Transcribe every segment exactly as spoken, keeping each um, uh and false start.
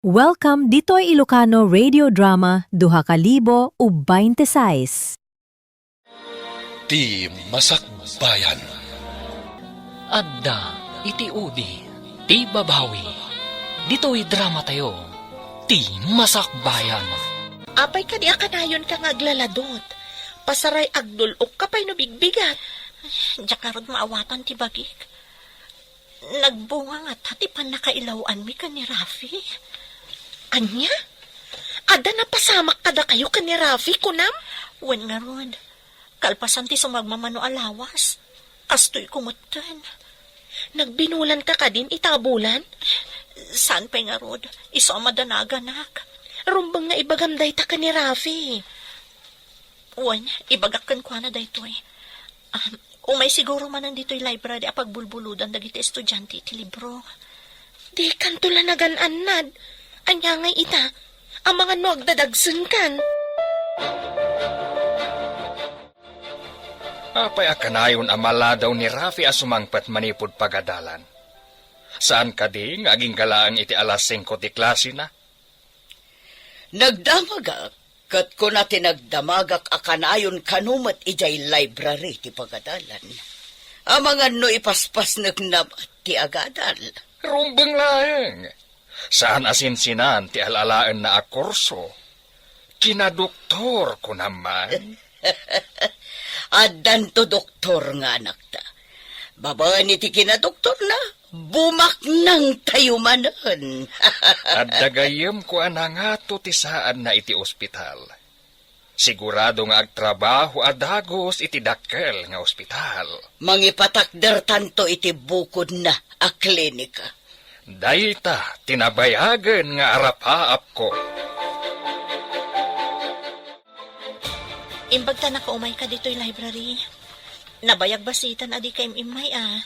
Welcome ditoy Ilocano Radio Drama duha ka libo ug baynte sais. Ti Masakbayan. Adda iti udi ti babawi. Ditoy dramatayo, Ti Masakbayan. Apay kadi a kanayonka nga aglaladot? Pasaray, agdul-okka pay no bigbigat. Diak ngarud maawatan ti bagik. Nagbunga ngata ti pannakailaw-anmi ken ni Rafi. Ania? Adda napasamak kadakayo ken ni Rafi, kunam? Wen ngarud, kalpasan ti sumagmamano a lawas. Kastoy kumetten. Nagbinulanka kadin ita a bulan? Saan pay ngarud, isu a madanaganak. Rumbeng nga ibagam dayta ken ni Rafi. Wen, ibagak kenkuana daytoy. Ah, umay siguro manen ditoy library a pagbulbuludan dagiti estudiante iti libro. Dikanto la nagan-annad. Ania ngay ita? Amangan no agdadagsenkan. Apay a kanayon a maladaw ni Rafi a sumangpet manipud pagadalan? Saan kadi nga agingga laeng iti alas singko ti klasena? Nagdamagak, ket kuna ti nagdamagak a kanayon kano met idiay library ti pagadalan. Amangan no ipaspasnekna met ti agadal. Rumbeng laeng. Saan a sinsinan ti al-alaenna a kurso. Kinadoktor, kunam man. Addanto doktor nga anakta. Babaen iti kinadoktorna, bumaknangtayo manen. Adda gayyemko a nangato ti saanna iti ospital. Sigurado nga agtrabaho a dagus iti dakkel nga ospital. Mangipatakdertanto iti bukodna a klinika. Dayta ti nabayagen nga arapaapko. Imbagtanaka umayka ditoy library. Nabayag basiten a dika im-immay a.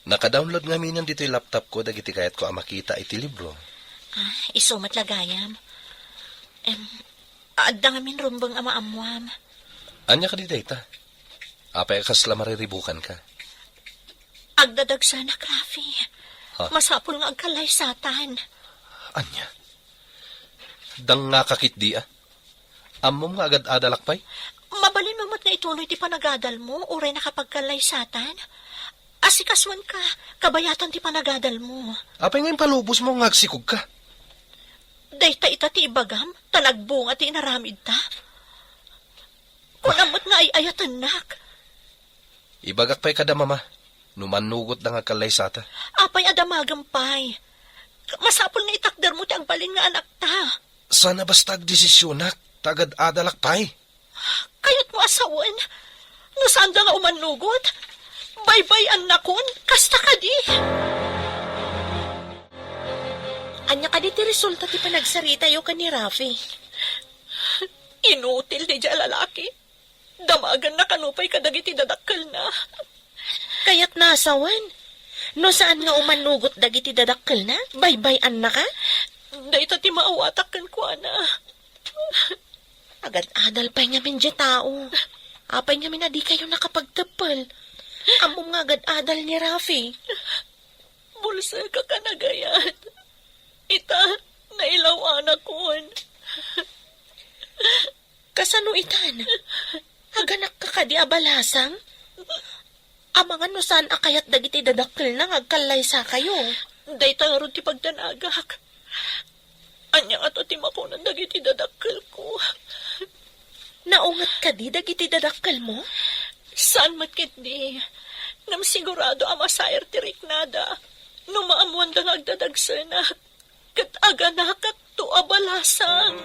Naka-download ngaminen ditoy laptopko dagiti kayatko a makita iti libro. Ah, isu met la gayam. Em, adda ngamin rumbeng a maammuam. Ania kadi dayta? Apay a kasla mariribukanka? Agdadagsanak, Rafi. Ha? Masapul nga agkallaysatan. Ania? Dangngaka ketdi a? Ammom nga agad-adalak pay? Mabalinmo met nga ituloy ti panagadalmo uray nakapagkallaysatan? Asikasuenka, kabayatan ti panagadalmo. Apay nga impalubosmo nga agsikogka? Dayta ita ti ibagam, ta nagbunga ti inaramidta. Kunam met nga ay-ayatennak. Ibagak pay kada mama, no mannugotda nga agkallaysata. Apay a damagem pay? Masapul nga itakdermo ti agbalin nga anakta. Saan a basta agdesisionak, ta agad-adalak pay. Kayatmo a sawen? No saanda nga umannugot, baybay-annakon, kasta kadi. Ania kadi ti resulta ti panagsaritayo ken ni Rafi? Inutil daydiay a lalaki. Damaganna kano pay kadagiti dadakkelna. Kayatna a sawen? No saan nga umannugot dagiti dadakkelna, baybay-annaka? Dayta ti maawatak kenkuana. Agad-adal pay ngamin diay tao. Apay ngamin a dikayo nakapagteppel? Ammom nga agad-adal ni Rafi. Bulsek a kanagayat. Ita, nailaw-anakon. Kasano itan? Aganakka kadi a balasang? Amangan no saan a kayat dagiti dadakkelna nga agkallaysakayo. Dayta ngarud ti pagdanagak. Ania ngato ti makunan dagiti dadakkelko? Naunget kadi dagiti dadakkelmo? Saan met ketdi. Ngem sigurado a masair ti riknada no maammoanda nga agdadagsenak. Ket aganakakto a balasang.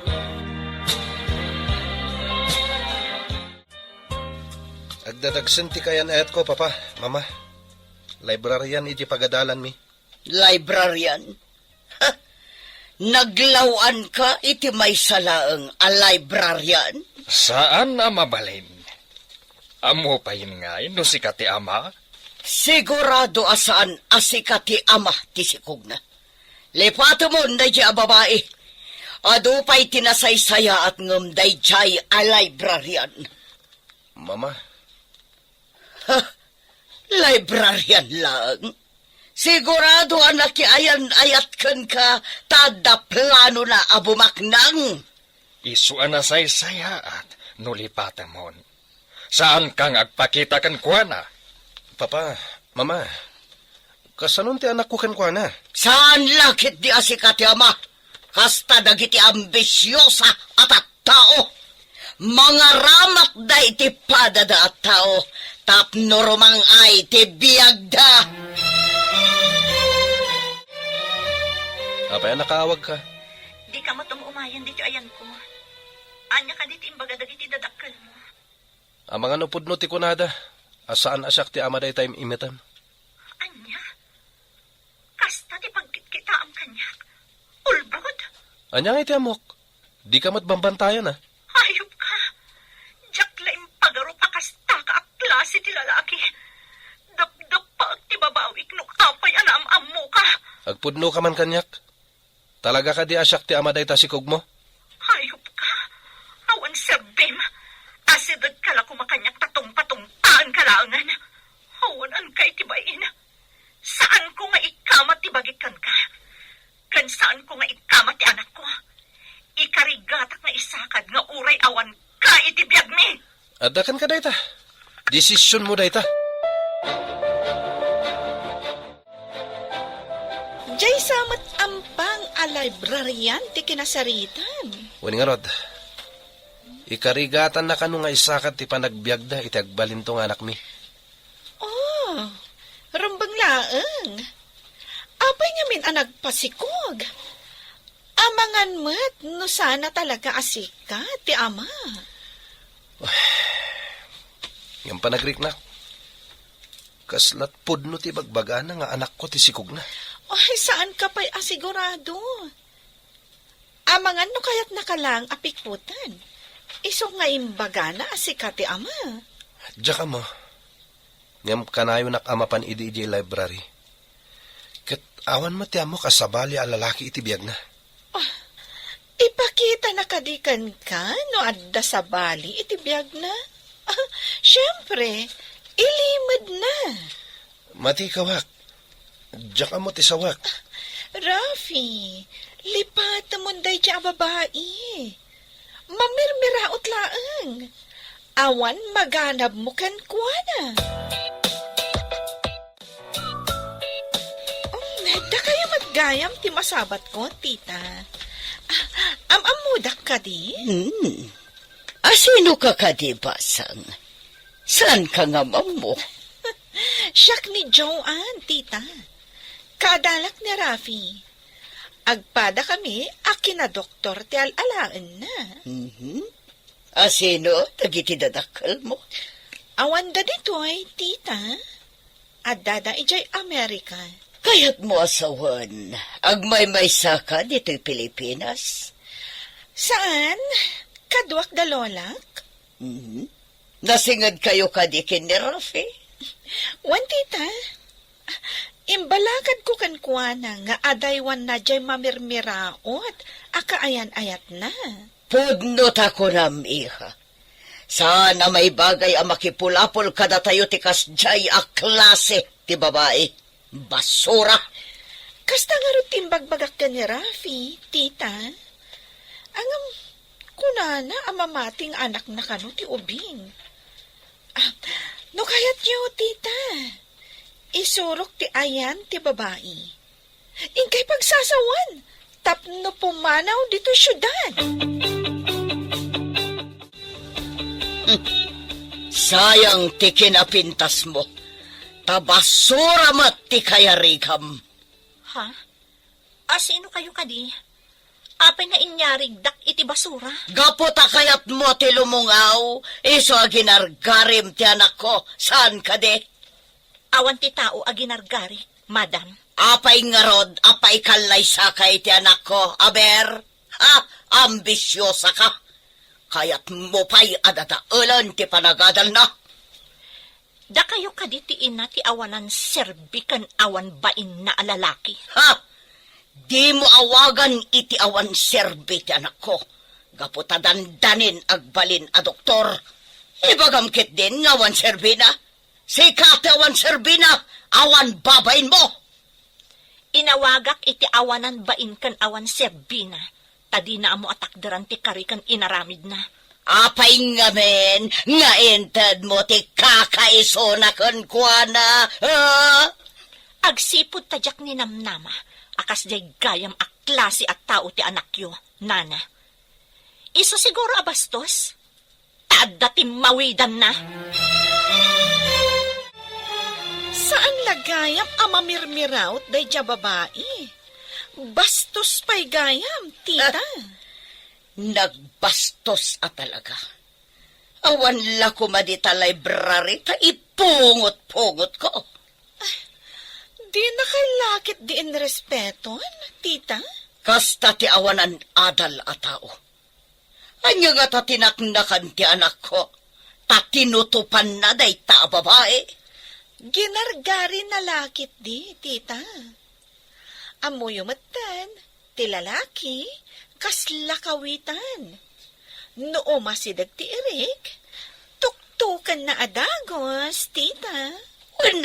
Agdadagsen ti kayan-ayatko, Papa, Mama. Librarian iti pagadalanmi. Librarian? Ha! Naglaw-anka iti maysa laeng a librarian? Saan a mabalin. Ammo pay ngay no sika ti ama? Sigurado a saan a sika ti ama ti sikogna. Lipatemon daydiay a babai. Adu pay ti nasaysayaat ngem daydiay a librarian. Mama. Ha? Librarian laeng? Sigurado a nakiayan-ayat kenka ta adda planona a bumaknang. Isu a nasaysayaat no lipatemon. Saanka nga agpakita kenkuana. Papa, Mama, kasanon ti anakko kenkuana? Saan la ketdi a sika ti ama. Kasta dagiti ambisiosa a tattao. Mangaramatda iti padada a tao tapno rumang-ay ti biagda. Apay a nakaawagka? Dika met um-umayen ditoy ayanko. Ania kadi ti imbaga dagiti dadakkelmo? Amangan no pudno ti kunada a saan a siak ti ama dayta im-imetem. Ania? Kasta ti pagkitkitaem kaniak? Ulbod? Ania ngay ti ammok? Dika met bambantayan, a? Hayop ka! Diak la impagarup a kasta ka a klase ti lalaki. Dapdappaek ti babawik no apay a naam-ammoka. Agpudnoka man kaniak. Talaga kadi a siak ti ama dayta sikogmo? Hayop ka! Awan serbim! Asidegka la koma kaniak ta tungpatungpaanka laengen. Awan anka iti bain. Saanko nga ikamat ti bagik kenka. Ken saanko nga ikamat ti anakko. Ikarigatak nga isakad nga uray awanka iti biagmi. Adda kenka dayta. Desisionmo dayta. Diay sa met ampang a librarian ti kinasaritam. Wen ngarud, ikarigatannaka no nga isakad ti panagbiagda iti agbalinto nga anakmi. Oh, rumbeng laeng. Apay ngamin a nagpasikog? Amangan met no saan a talaga a sika ti ama. Ngem panagriknak, kaslat pudno ti bagbagana nga anakko ti sikogna. Ay, saanka pay a sigurado. Amangan no kayatnaka laeng a pikutan. Isu nga imbagana a sika ti ama. Diak ammo. Ngem kanayonak a mapan idi idiay library. Ket awan met ti ammok a sabali a lalaki iti biagna. Ah, ipakitana kadi kenka no adda sabali iti biagna? Ah, siempre, ilimedna. Mati kawak. Diak ammo ti sawak. Rafi, lipatemon daydiay a babai. Mamirmiraot laeng. Awan maganabmo kenkuana. Um, dakayo met gayam ti masabatko, tita. Ah, am-ammodak kadi? Hmm. Asino ka kadi, Basang? Saan ka nga mammo? Siak ni Joanne, tita. Kaadalak ni Rafi. Agpada kami a kinadoktor ti al-alaenna. Mhm. Asino dagiti dadakkelmo? Awanda ditoy, tita. Addada idiay Amerika. Kayatmo a sawen, agmaymaysaka ditoy Pilipinas? Saan, kaduak da lolak. Mhm. Nasingedkayo kadi ken ni Rafi? Wen, tita. Imbalakadko kenkuana nga adaywanna diay mamirmiraot a kaayan-ayatna. Pudno ta kunam, iha. Saan a maibagay a makipulapol kadatayo ti kasdiay a klase ti babai. Basura! Kasta ngarud ti imbagbagak ken ni Rafi, tita. Ngem, kunana a mamati nga anakna kano ti ubing. Ah, no kayatyo, tita, isurok ti ayan ti babai. Inkay pagsasawen tapno pumanaw ditoy siudad. Sayang ti kinapintasmo. Ta basura met ti kayarigam. Ha? Asino kayo kadi? Apay nga inyarigdak iti basura? Gapu ta kayatmo ti lumungaw, isu a ginargarim ti anakko, saan kadi? Awan ti tao a ginargarik, madam. Apay ngarud a paikallaysaka iti anakko, aber? Ha? Ambisiosa ka? Kayatmo pay a dadaelen ti panagadalna? Dakayo kadi ti ina ti awanan serbi ken awan bainna a lalaki. Ha? Dimo awagan iti awan serbi ti anakko, gapu ta dandanin agbalin a doktor. Ibagam ketdin nga awan serbina. Sika ti awan serbina, awan babainmo. Inawagak iti awanan bain ken awan serbina, ta dina ammo a takderan ti kari ken inaramidna. Apay ngamin nga intedmo ti kakaisuna kenkuana, ha? Agsipud ta diak ninamnama a kasdiay gayam a klase a tao ti anakyo, nana. Isu siguro a bastos? Ta adda timmawidanna. Saan la gayam a mamirmiraut daydiay a babai. Bastos pay gayam, tita. Ah, nagbastos a talaga. Awan la koma dita library ta ipungot-pungotko. Dina kay laketdi inrespeton, tita? Kasta ti awanan adal a tao. Ania ngata ti naknakan ti anakko, ta tinutopanna dayta a babai? Ginargarina laketdi, tita. Ammoyo metten, ti lalaki, kasla kawitan. No umasideg ti irik, tuktokenna a dagus, tita. Wen,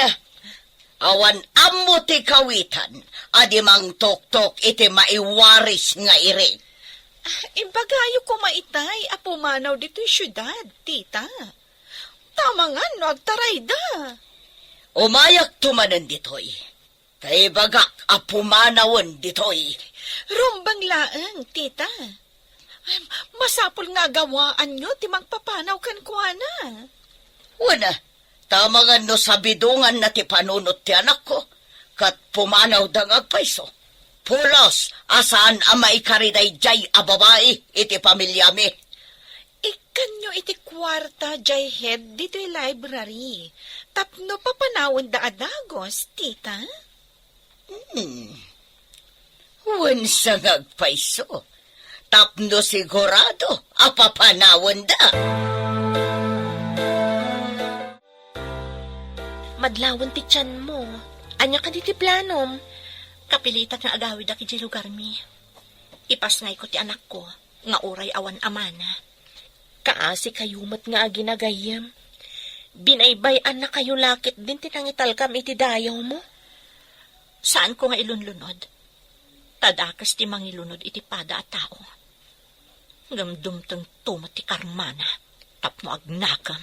awan ammo ti kawitan a di mangtoktok iti maiwaris nga irik. Ah, ibagayo koma itay a pumanaw ditoy siudad, tita. Tamangan no agtarayda. Umayakto manen ditoy. Ta ibagak a pumanawen ditoy. Rumbeng laeng, tita. Ay, masapul nga agawaanyo ti mangpapanaw kenkuana. Wen, tamangan no sabidonganna ti panunot ti anakko, ket pumanawda nga agpayso. Pulos a saan a maikari daydiay a babai iti pamiliami. Ikkanyo iti kuarta, jay head ditoy library. Tapno papanawenda a dagus, tita? Hmm. Wen sa nga agpayso. Tapno sigurado a papanawenda. Madlawen ti tianmo. Ania kadi ti planom? Kapilitak nga agawidak idiay lugarmi. Ipasngayko ti anakko nga uray awan amana. Kaasikayo met nga agina gayyem. Binaybay-annakayo la ketdin ti nangitalkam iti dayawmo. Saanko nga ilunlunod. Ta dakes ti mangilunod iti pada a tao. Ngem dumtengto met ti karmana tapno agnakam.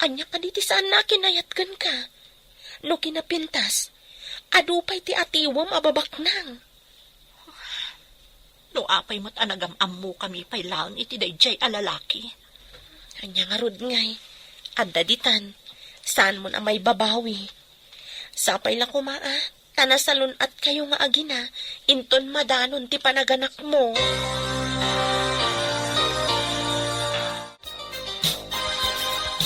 Ania kadi ti saanna a kinayat kenka? No kinapintas, adu pay ti atiwem a babaknang. No apay met a nagam-ammokami pay laeng iti daydiay a lalaki. Ania ngarud ngay, adda ditan, saanmon a maibabawi. Sapay la koma a, ta nasalun-atkayo nga agina, inton madanon ti panaganakmo.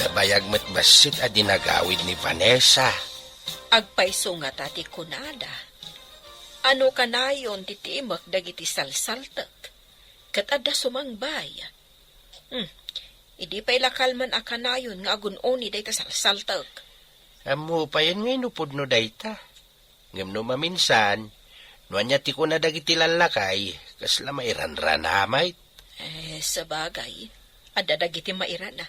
Nabayag met bassit a dinagawid ni Vanessa. Agpayso ngata ti kunada. Ano kanayon ti timek dagiti salsaltek? Ket adda sumangbay. Hmm. Idi pay la kalman a kanayon nga agun-oni dayta salsaltek. Ammo payen nga inupod no dayta. Ngem no maminsan, no ania ti kuna dagiti lallakay, kasla mairanrana met. Eh, sabagay, adda dagiti mairana.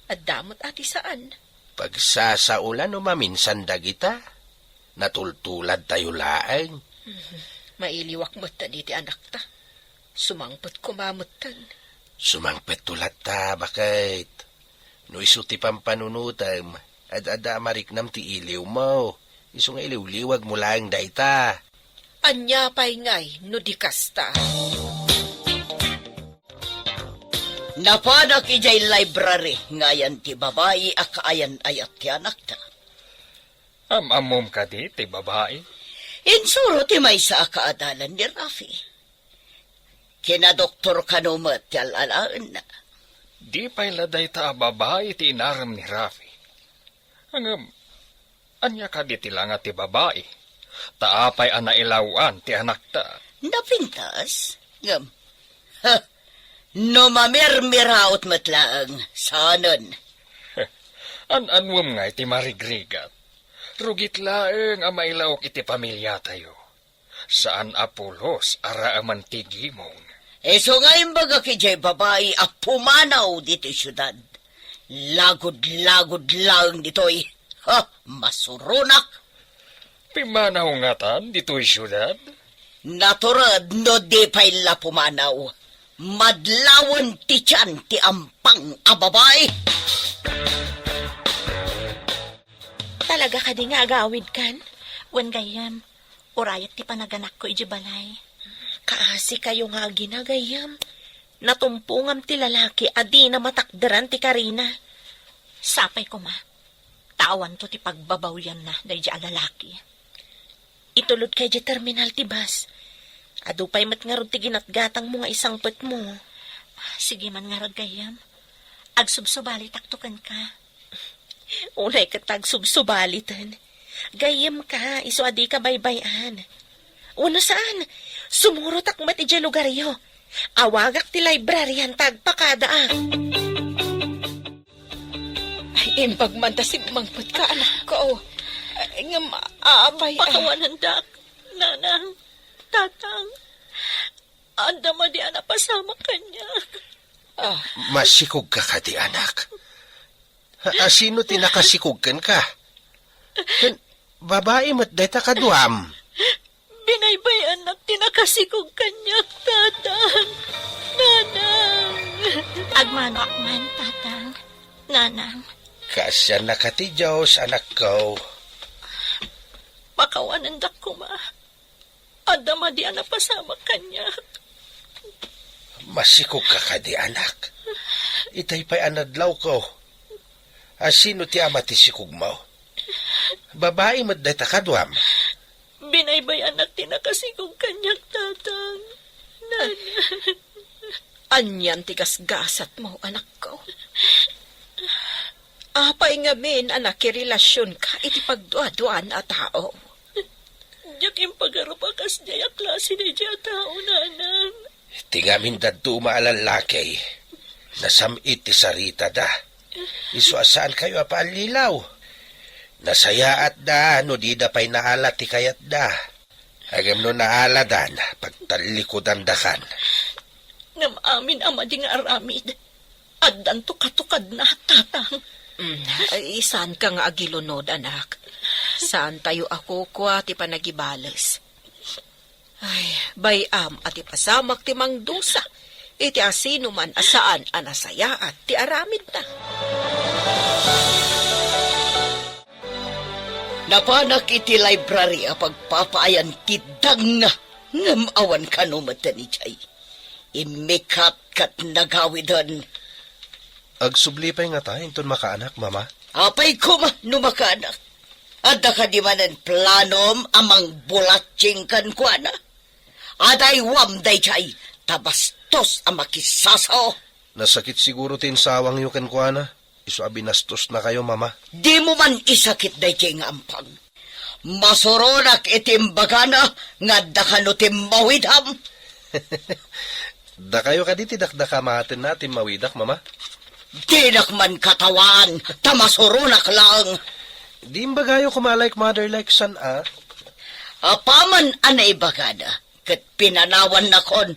Adda met a ti saan. Pagsasaola no maminsan dagita. Natultuladtayo laeng. Mhm. Mailiwak met diti anakta. Sumangpet koma metten. Sumangpetto latta, baket. No isu ti pampanunotem, ad-adda a mariknam ti iliwmo. Isu nga iliwliwagmo laeng dayta. Ania pay ngay no di kasta? Napanak idiay library nga ayan ti babai a kaayan-ayat ti anakta. Am-ammom kadi ti babai? Insuro ti maysa a kaadalan ni Rafi. Kinadoktor kano met ti al-alaenna. Di pay la dayta a babai ti inarem ni Rafi. Ngem, ania kadi ti langa ti babai? Ta apay a nailaw-an ti anakta? Napintas? Ngem, ha, no mamirmiraot met laeng, saanen. An-anuem ngay ti marigrigat? Rugit laeng a mailaok iti pamiliatayo. Saan a pulos a raaman ti gimong. Isu nga imbagak idiay babai a pumanaw ditoy siudad. Lagud-lagud laeng ditoy. Ha, masuronak. Pimanaw ngatan ditoy siudad? Natured no di pay la pumanaw. Madlawen ti tian ti ampang a babai. Talaga kadi nga agawidkan? Wen gayyem, urayek ti panaganakko idiay balay. Kaasi kayo nga agina, gayyem. Natumpongam ti lalaki a dina matakderan ti karina. Sapay koma, ta awanto ti pagbabawyanna daydiay a lalaki. Itulodka idiay terminal ti bus. Adu pay met ngarud ti ginatgatangmo nga isangpetmo. Sige man ngarud, gayyem. Agsubsubalitakto kenka. Unay ket ta agsubsubaliten. Gayyemka, isu a dika baybay-an. Wenno saan, sumurotak met idiay lugaryo. Awagak ti librarian ta agpakadaak. Ay, imbag man ta simmangpetka, anakko. Ay, ngem, apay, ah. Pakawanendak, nanang, tatang. Adda madi a napasamak kaniak. Ah. Masikogka kadi, anak? Ha, a, sino ti nakasikog kenka? Ken, babai met dayta kaduam. Binaybay-annak ti nakasikog kaniak, tatang. Nanang. Agmanoak man, tatang. Nanang. Kaasiannaka ti Dios, anakko. Pakawanendak koma. Adda madi a napasamak kaniak. Masikogka kadi, anak? Itay pay a nadlawko. A, sino ti ama ti sikogmo? Babai met dayta kaduam. Binaybay-annak ti nakasikog kaniak, tatang. Nanang. Anian ti gasgasatmo, anakko? Apay ngamin a nakirelasionka iti pagduaduaan a tao? Diak impagarup a kasdiay a klase daydiay a tao, nanang. Ti ngamin dadduma a lallaki, nasam-it ti saritada. Isu a saankayo a paallilaw. Nasayaatda no dida pay naala ti kayatda. Ngem no naaladan, pagtallikudandakan. Ngem amin a madi nga aramid, addanto katukadna, tatang. Mm, ay, saanka nga agilunod, anak. Saantayo a kukua ti panagibales. Ay, bay-am a ti pasamak ti mangdusa iti asinoman a saan a nasayaat ti aramidna. Napanak iti library a pagpapaayan ti dangna, ngem awan kano met idiay. Immikat ket nagawiden. Agsubli pay ngata inton makaanak, Mama? Apay koma no makaanak. Adda kadi manen planom a mangbulatsing kenkuana? Adaywam daydiay, ta bastos a makisasao. Nasakit siguro ti insawangyo kenkuana. Isu a binastosnakayo, Mama. Dimo man isakit daydiay nga ampang. Masuronak iti imbagana nga adda kano ti mawidam. Dakayo kadi ti dakdakamatenna ti mawidak, Mama? Dinak man katawaan, ta masuronak laeng. Di imbagayo koma like mother like son, a? Apaman a naibagada, ket pinanawannakon,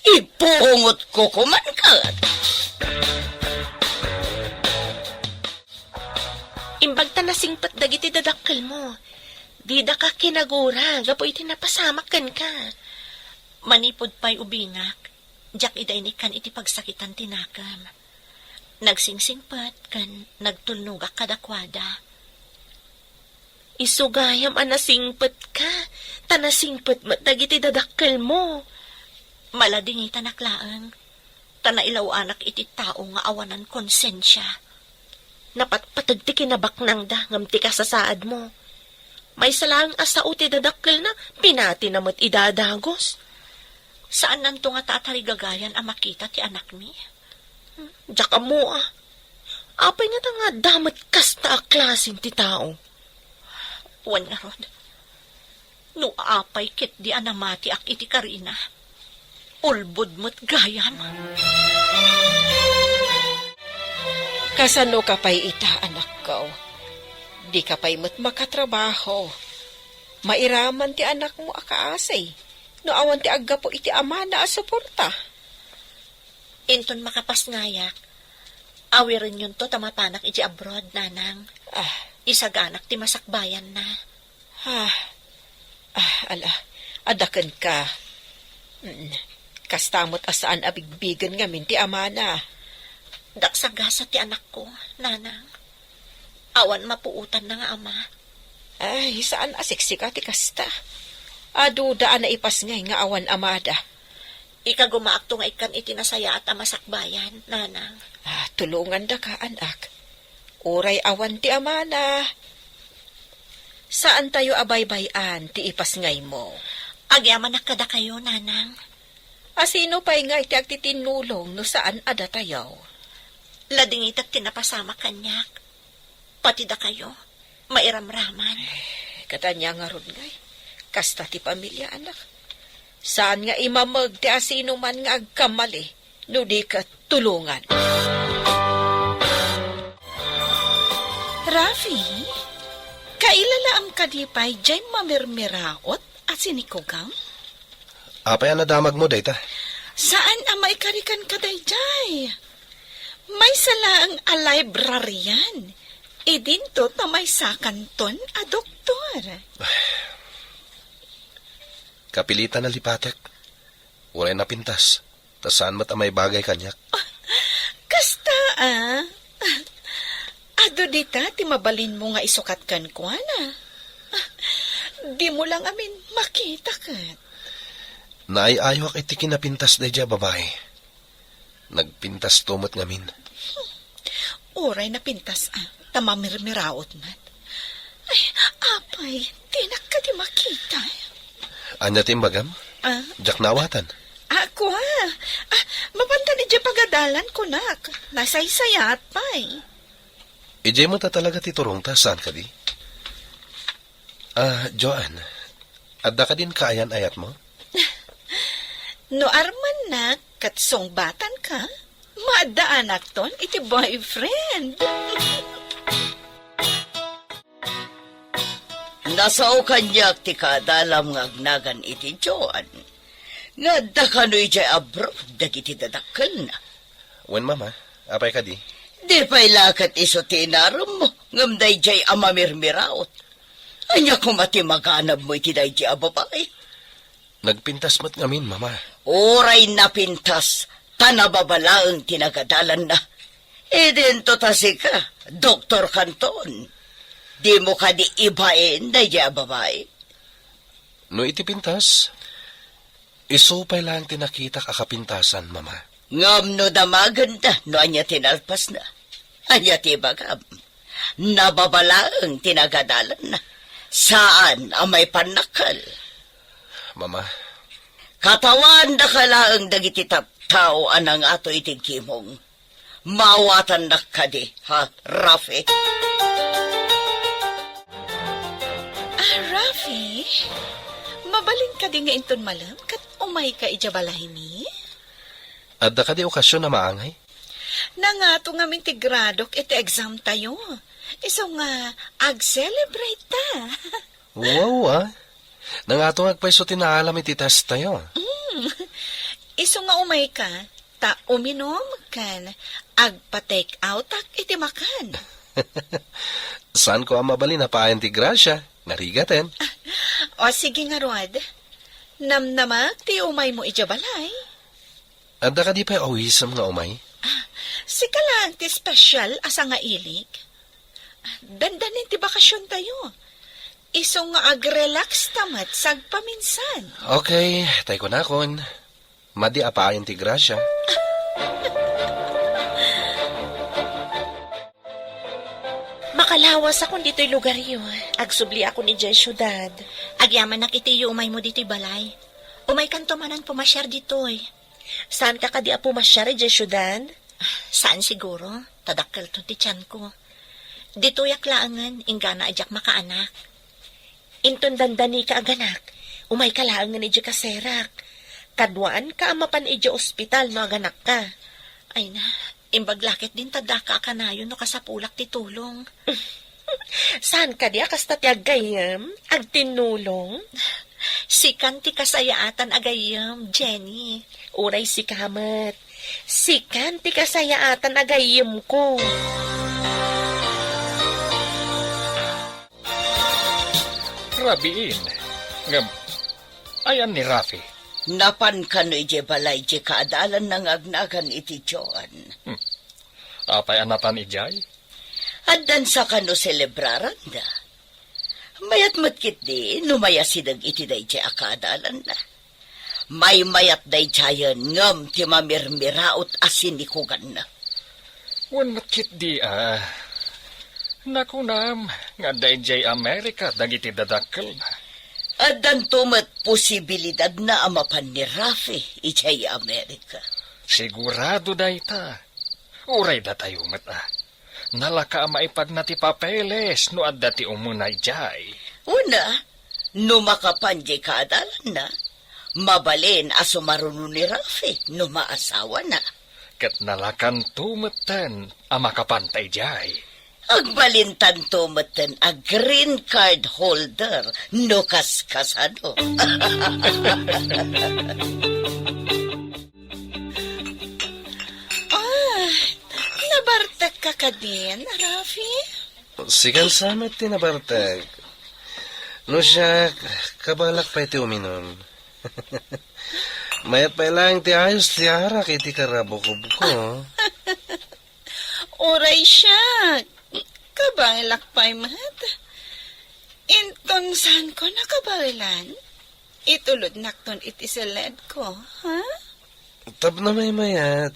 ipungotko koman ket. Imbag ta nasingpet dagiti dadakkelmo. Didaka kinagura gapu iti napasamak kenka. Manipud pay ubinak, diak ida inikkan iti pagsakitan ti nakem. Nagsingsingpet ken nagtulnogak kadakuada. Isu gayam a nasingpetka, ta nasingpet met dagiti dadakkelmo. Maladingitanak laeng, ta nailaw-anak iti tao nga awanan konsensia. Napatpateg ti kinabaknangda ngem ti kasasaadmo. Maysa laeng a sao ti dadakkelna, pinatina met idadagus. Saannanto ngata a tarigagayan a makita ti anakmi? Diak ammo a. Apay ngata nga adda met kasta a klasen ti tao? Wen ngarud, no apay ketdi a namatiak iti karina, ulbod met gayam. Kasanoka pay ita, anakko? Dika pay met makatrabaho. Mairaman ti anakmo a kaasi no awan ti aggapu iti amana a suporta. Inton makapasngayak, awirenyonto ta mapanak iti abroad, nanang. Ah. Isaganak ti masakbayanna. Ah, ah, ala, adda kenka. Mm, kasta met a saan a bigbigen ngamin ti amana. Daksagasa ti anakko, nanang. Awan mapuotanna nga ama. Ay, saan a siksika ti kasta. Aduda a naipasngay nga awan amada. Ikagumaakto nga ikkan iti nasayaat a masakbayan, nanang. Ah, tulongandaka, anak. Uray awan ti amana, saantayo a baybay-an ti ipasngaymo. Agyamanak kadakayo, nanang. A sino pay ngay ti agtitinnulong no saan a datayo? Ladingitak ti napasamak kaniak. Pati dakayo, mairamraman. Eh, ket ania ngarud ngay? Kasta ti pamilia, anak. Saan nga imameg ti asinoman nga agkamali no di ket tulongan. Rafi, kailalaam kadi pay jay mamirmiraot a sinikugam? Apay a nadamagmo dayta? Saan a maikarikan ka dayjay? Maysa laeng a librarian. Idinto ta maysakanton a doktor. Kapilitan a lipatek. Uray napintas. Ta saan met a maibagay kaniak. Kasta, a. Adu dita ti mabalinmo nga isukat kenkuana. Dimo la ngamin makita ket. Naay-ayok iti kinapintas daydiay a babai. Nagpintasto met ngamin. Uray napintas, a, ta mamirmiraot met. Ay, apay, dinak kadi makita. Ania ti imbagam? A? Diak naawatan. A, kua. A, mapantan idiay pagadalan, kunak. Nasaysayaat pay. Idiay met a talaga ti turongta, saan kadi? A, Joan, adda kadin kaayan-ayatmo? No armannak ket sungbatanka, maaddaanakton iti boyfriend. Nasao kaniak ti kaadalam nga agnagan iti Joan, nga adda kano idiay abroad dagiti dadakkelna. Wen, Mama, apay kadi? Di pay la ket isu ti inaremmo, ngem daydiay a mamirmiraot. Ania koma ti maganabmo iti daydiay a babai? Nagpintas met ngamin, Mama. Uray napintas, ta nababalaeng ti nagadalanna. Idinto ta sika, Doktor Canton. Dimo kadi ibain daydiay a babai? No iti pintas, isu pay laeng ti nakitak a kapintasan, Mama. Ngem no damagenda no ania ti nalpasna, ania ti ibagam? Nababalaeng ti nagadalanna. Saan a maipannakkel. Mama. Katawaandaka laeng dagiti tattao a nangato iti gimong. Maawatannak kadi, ha, Rafi? Ah, Rafi? Mabalin kadi nga inton malem ket umayka idiay balaymi? Adda kadi okasion a maangay? Nangato ngamin ti gradok iti exam tayo. Isu nga ag-celebrate ta. Wow, ah. Nangato nga agpayso ti naalam iti test tayo. Mm. Isu nga umayka, ta uminum ken agpa-take outak iti makan. Saanko a mabalin a paayan ti grasya, narigaten. O, sige ngarud. Namnamak ti umaymo idiay balay. Adda kadi pay awisem nga umay? Ah, sika laeng ti special a sangailik. Dandanin ti bakasion tayo. Isu nga ag-relax ta met sagpaminsan. Okay, tay kunakon. Madi a paayan ti grasya. Makalawasakon ditoy lugaryo. Agsubliakon idiay siudad. Agyamanak iti iyuumaymo ditoy balay. Umaykanto manen pumasiar ditoy. Saanka kadi a pumasiar idiay siudad? Saan siguro, ta dakkelto ti tianko. Ditoyak laengen, inggana a diak makaanak. Inton dandanika aganak, umayka laengen idiay kaserak. Kaduaanka a mapan idiay ospital no aganakka. Ay na, imbag la ketdin ta daka a kanayon no kasapulak ti tulong. Saan kadi a kasta ti aggayyem, agtinnulong? Sikan ti kasayaatan a gayyem, Jenny. Uray sika met. Sikan ti kasayaatan a gayyemko. Rabiin. Ngem, ayan ni Rafi? Napan kano idiay balay diay kaadalanna nga agnagan iti Joan. Hmm. Apay a napan idiay? Addansa kano selebraranda. Mayat met ketdi no mayasideg iti daydiay a kaadalanna. Maymayat daydiayen ngem ti mamirmiraot a sinikuganna. Wen met ketdi a. Nakunam nga adda idiay Amerika dagiti dadakkelna. Addanto met posibilidadna a mapan ni Rafi idiay Amerika. Sigurado dayta. Uray datayo met a. Nalaka a maipagna ti papeles no adda ti umuna idiay. Una, no makapan diay kaadalanna, mabalin a sumaruno ni Rafi no maasawana. Ket nalakanto metten a makapanta idiay. Agbalintanto metten a green card holder no kas kasano. Ah, nabartekka kadin, Rafi? Sikan sa met ti nabartek. No siak, kabalak pay ti uminum. Mayat pay laeng ti ayos ti arak iti karabukobko. Uray siak, kabalak pay met. Inton saanko nakabaelan, itulodnakton iti seledko, ha? Tapno maymayat,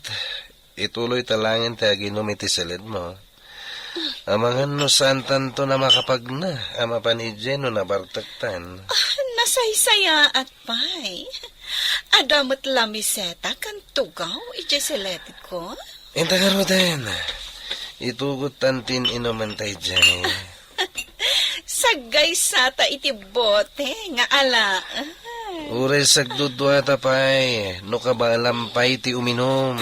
ituloyta laengen ti aginum iti seledmo. Amangan no saantanton a makapagna a mapan idiay no nabartektan. Ah, nasaysayaat pay. Adda met lamiseta ken tugaw idiay seledko. Inta ngaruden, itugottan ti in-inumenta idiay. Saggaysata iti bote nga alaen. Uray sagduduata pay, no kabaelam pay ti uminum.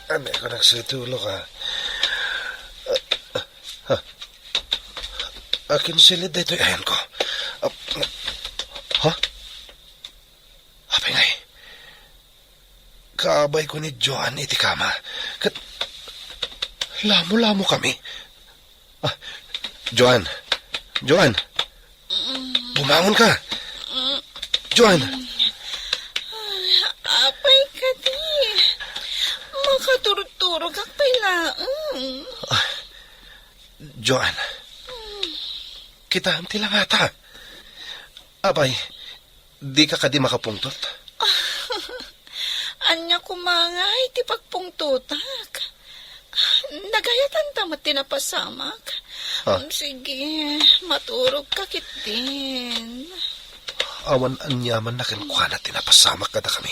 Ania ko nagsitulok, ah. Akin silid daytoy ayanko. Ah, ha? Apay ngay? Kaabayko ni Joan iti kama. Ket lamo-lamo kami. Ah, Joan. Joan. Bumangon ka. Joan. Ay, apay kadi. Makaturturogak pay laeng. Ah, Joan. Kitaem ti langata. Apay, dika kadi makapungtot? Ania koma ngay ti pagpungtotak? Nagayatanta met ti napasamak. Ah. Sige, maturogka ketdin. Awan aniamanna kenkuana ti napasamak kadakami.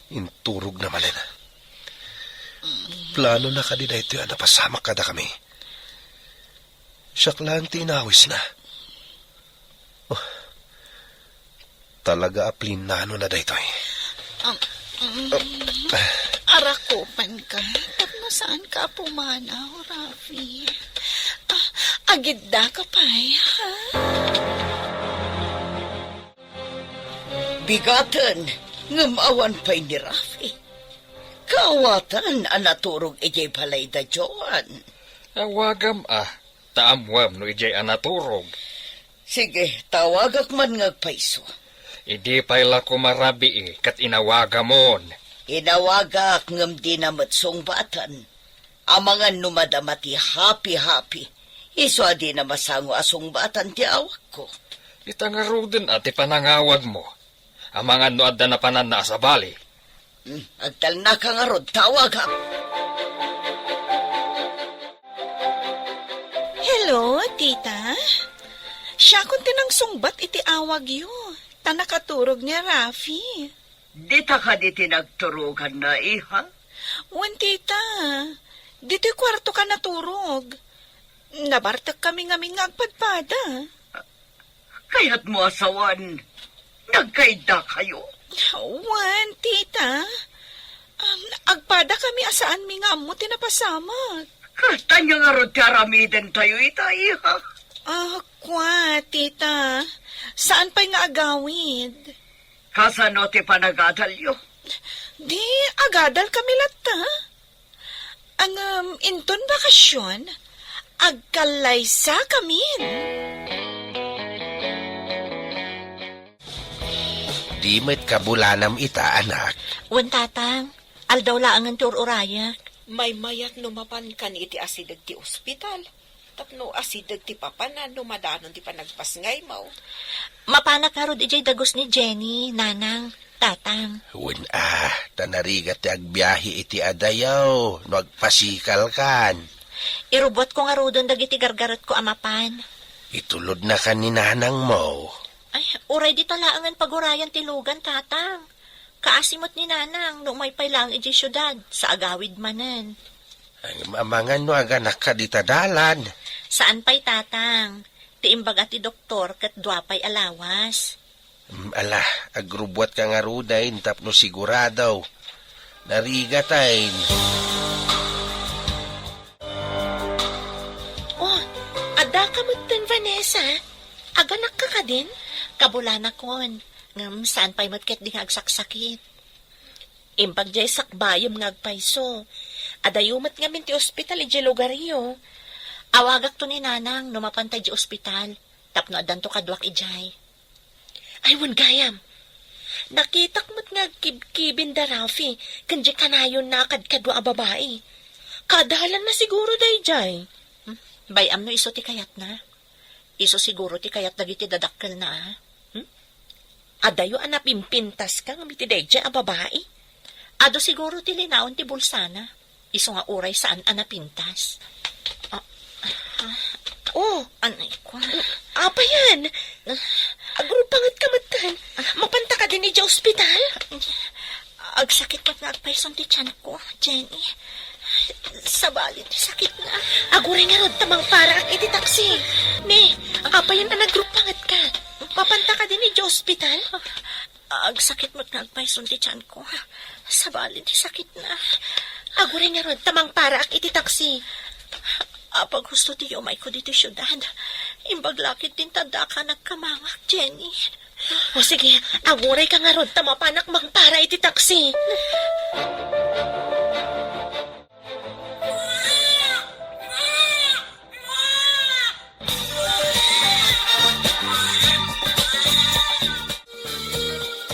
Inturogna manen. Planona kadi daytoy a napasamak kadakami. Siak laeng ti inawisna. Oh, talaga a plinanona daytoy. Um, um, arakupanka, tapno saanka a pumanaw, Rafi. Ah, agiddaka pay, ha? Bigaten, ngem awan pay ni Rafi. Kaawatan a naturog idiay balay da Joan. Awagam a, ta ammuem no idiay a naturog. Sige, tawagak man nga agpayso. Idi pay la koma rabii ket inawagamon. Inawagak ngem dina met sungbaten. Amangan no madama ti hapi-hapi, isu a dina masango a sungbatan ti awagko. Ita ngaruden a ti panangawagmo. Amangan no adda napananna a sabali. Hmm, agtalnaka ngarud, tawagak. Hello, tita. Siakon ti nangsungbat iti awagyo, ta nakaturog ni Rafi. Dita kadi ti nagturoganna, iha? Wen, tita. Ditoy kuartoka naturog. Nabartekkami ngamin nga agpadpada. Kayatmo a sawen, nagkaiddakayo? Wen, tita. Um, agpadakami a saanmi nga ammo ti napasamak. Ket ania ngarud ti aramidentayo ita, iha? Ah, kua, tita. Saan pay nga agawid. Kasano ti panagadalyo? Di, agadal kami latta. Ngem inton bakasion, agkallaysa kamin. Di met kabulanam ita, anak. Wen, Tatang. Aldaw laengen ti ur-urayek. Maymayat no mapankan iti asideg ti ospital. Tapno asideg ti papanan no madanon ti panagpasngaymo. Mapanak ngarud idiay dagus ni Jenny, Nanang, Tatang. Wen a, ta narigat ti agbiahe iti adayo no agpasikalkan. Irubbuatko ngaruden dagiti gargaretko a mapan. Itulodnakan ni nanangmo. Ay, uray dita laengen pagurayan ti lugan, Tatang. Kaasi met ni Nanang no umay pay laeng idiay siudad, sa agawid manen. Ay, amangan no aganakka dita dalan. Saan pay, Tatang. Ti imbaga ti doktor ket dua pay a lawas. Mm, ala, agrubbuatka ngaruden tapno sigurado. Narigaten. Oh, addaka metten, Vanessa. Aganakka kadin? Kabulanakon. Ngem saan pay met ketdi nga agsaksakit. Imbag diay sakbayem nga agpayso. Adayo met ngamin ti ospital idiay lugaryo. Awagakto ni Nanang no mapanta idiay ospital, tapno addanto kaduak idiay. Ay, wen gayam. Nakitak met nga agkibkibin da Rafi ken diay kanayonna a kadkadua a babai. Kadalanna siguro daydiay. Hmm? Bay-am no isu ti kayatna. Isu siguro ti kayat dagiti dadakkelna, a? Hmm? Adayo a napimpintaska ngem iti daydiay a babai. Adu siguro ti linaon ti bulsana. Isu nga uray saan a napintas. Ah, ah, oh, anay ko. Apayan? Agrupangetka metten. Mapanta kadin idiay ospital? Agsakit met nga agpayson ti tianko, Jenny. Sabali ti sakitna. Aguray ngarud ta mangparaak iti taksi. Ne, apayan a nagrupangetka? Mapanta kadin idiay ospital? Agsakit met nga agpayson ti tianko. Sabali ti sakitna. Aguray ngarud ta mangparaak iti taksi. Apag husto ti umayko ditoy siudad. Imbag la ketdin ta addaka a nagkamangak, Jenny. O sige, agurayka ngarud ta mapanak mangpara iti taksi.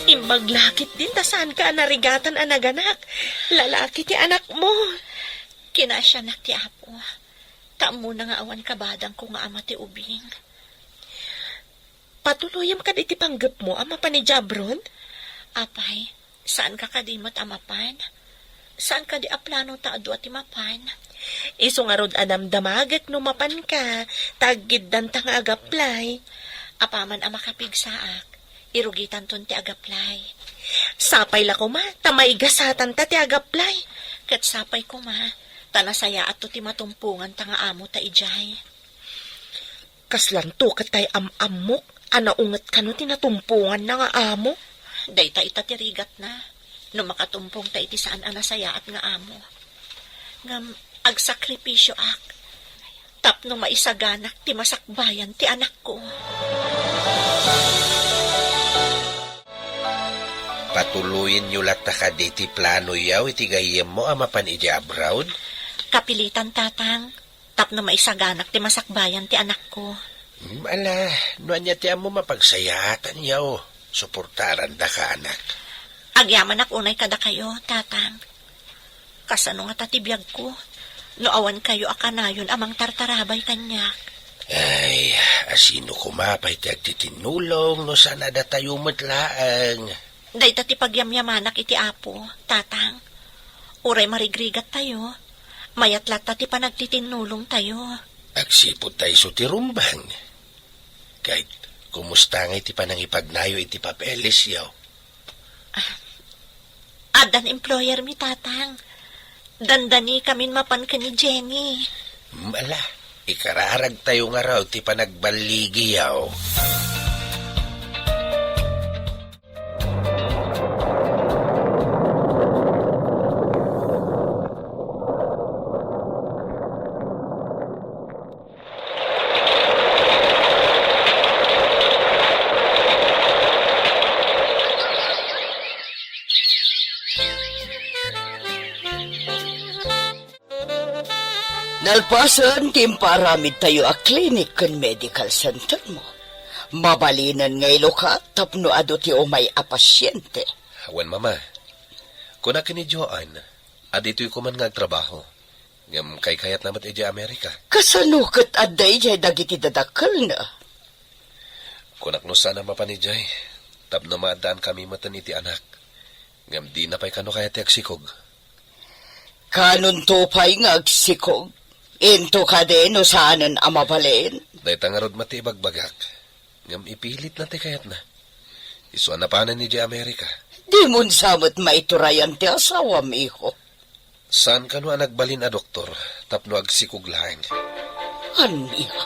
Imbag la ketdin ta saanka a narigatan a naganak. Lalaki ti anakmo. Kinasianak ti Apo. Ta ammona nga awan kabadangko nga ama ti ubing. Patuloyem kadi ti panggepmo a mapan idiay abroad? Apay, saanka kadi met a mapan? Saan kadi a plano ta adu a ti mapan? Isu ngarud a damdamagek no mapanka, ta aggiddanta nga agaplay. Apaman a makapigsaak, irugitanton ti agaplay. Sapay la koma, ta maigasatanta ti agaplay. Ket sapay koma, ta nasayaatto ti matumponganta nga amota idiay. Kaslanto ket tay am-ammok a naunget kano ti natumponganna nga amo? Dayta ita ti rigatna, no makatumpongta iti saan a nasayaat nga amo. Ngem agsakripisioak tapno maisaganak ti masakbayan ti anakko. Patuloyenyo latta kadi ti planoyo iti gayyemmo a mapan idiay abroad? Kapilitan, Tatang. Tapno maisaganak ti masakbayan ti anakko. Hmm, ala, no ania ti ammom a pagsayaatanyo, suportarandaka, anak. Agyamanak unay kadakayo, Tatang. Kasano ngata ti biagko no awan kayo a kanayon a mangtartarabay kaniak? Ay, asino koma pay ti agtitinnulong no saan a datayo met laeng? Dayta ti pagyamyamanak iti Apo, Tatang. Uray marigrigattayo, mayat latta ti panagtitinnulongtayo. Agsipud ta isu ti rumbeng. Ket, kumusta ngay ti panangipagnayo iti papelesyo? Ah, addan employer mi, Tatang. Dandani kamin mapan ken ni Jenny. Hmm, ala, ikararagtayo ngarud ti panagballigiyo. Kalpasan ti impaaramidtayo a clinic ken medical center mo, mabalinen nga ilukat tapno adu ti umay a pasyente. Wen, Mama, kuna ken ni Joan, a ditoy koma nga agtrabaho. Ngem kaykayatna met idiay Amerika. Kasano ket adda idiay dagiti dadakkelna? Kunak no saan a mapan idiay, tapno maaddaan kami metten iti anak. Ngem dina pay kano kayat ti agsikog. Kanonto pay nga agsikog? Into kadi no saanen a mabalin? Dayta ngarud met ti ibagbagak. Ngem ipilitna ti kayatna. Isu a napanen idiay Amerika. Dimon sa met maiturayan ti asawam, iho. Saan kano a nagbalin a doktor tapno agsikog laeng? Ania?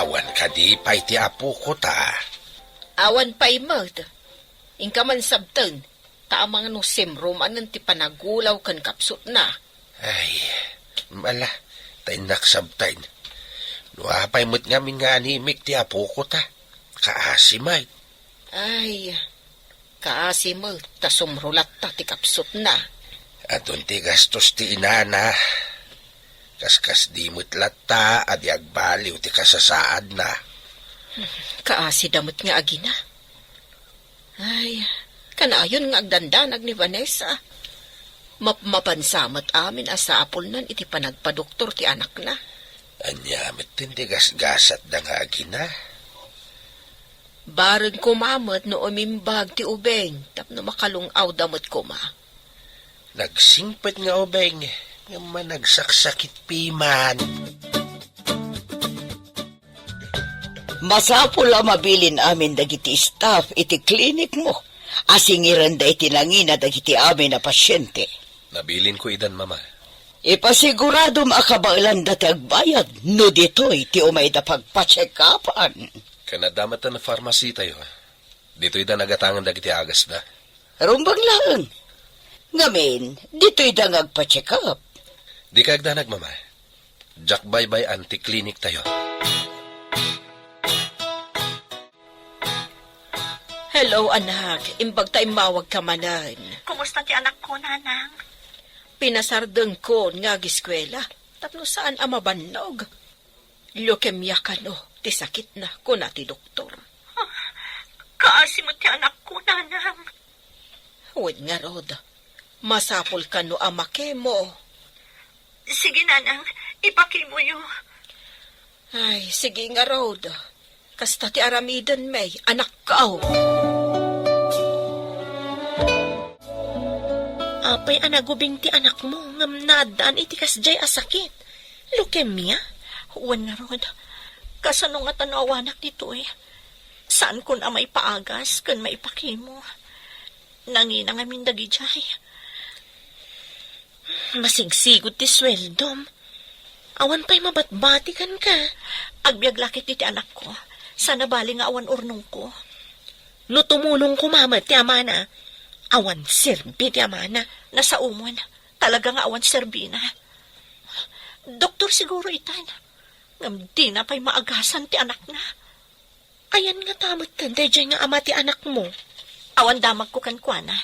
Awan kadi pay ti apokota? Awan pay met. Inka man sabten, ta amangan no simro manen ti panagulaw ken kapsutna. Ay, ala, ta innak sabten. No apay met ngamin nga animik ti apokota, kaasi met. Ay, kaasi met ta sumro latta ti kapsutna. Adun ti gastos ti inana. Kaskasdi met latta a di agbaliw ti kasasaadna. Kaasida met nga agina. Ay, kanayon nga agdandanag ni Vanessa. Mapmapan sa met amin a sapulnan iti panagpadoktor ti anakna. Ania met ti gasgasatda nga agina? Bareng koma met no umimbag ti ubing tapno makalung-awda met koma. Nagsingpet nga ubing, ngem managsaksakit piman. Masapul a mabilin amin dagiti staff iti klinik mo a singirenda iti nangina dagiti amin a pasyente. Nabilinko idan, Mama. Ipasiguradom a kabaelanda ti agbayad no ditoy ti umayda pagpacheck-upan. Ken adda met ti pharmacy tayo. Ditoyda nagatangan dagiti agasda. Rumbeng laeng. Ngamin, ditoyda nga agpa-check up. Dika agdanag, Mama. Diak baybay-an ti klinik tayo. Hello, anak. Imbag ta immawagka manen. Kumusta ti anakko, Nanang? Pinasardengkon nga agiskuela tapno saan a mabannog. Leukemia kano ti sakitna, kuna ti doktor. Ah, kaasi met ti anakko, Nanang. Wen ngarud, masapul kano a makemo. Sige, Nanang, ipakimoyo. Ay, sige ngarud. Kasta ti aramiden, may anakko. Apay a nagubing ti anakmo ngem naaddaan iti kasdiay a sakit? Leukemia? Wen ngarud, kasano ngata no awanak ditoy? Saankon a maipaagas ken maipakemo. Nangina ngamin dagidiay. Masigsigud ti sueldom. Awan pay mabatbati kenka. Agbiag la ket iti anakko. Saan a bali nga awan urnongko. No tumulong koma met ti amana, awan serbi ti amana. Nasaomon. Talaga nga awan serbina. Doktor siguro itan. Ngem dina pay maagasan ti anakna. Ayan ngata metten daydiay nga ama ti anakmo? Awan damagko kenkuana,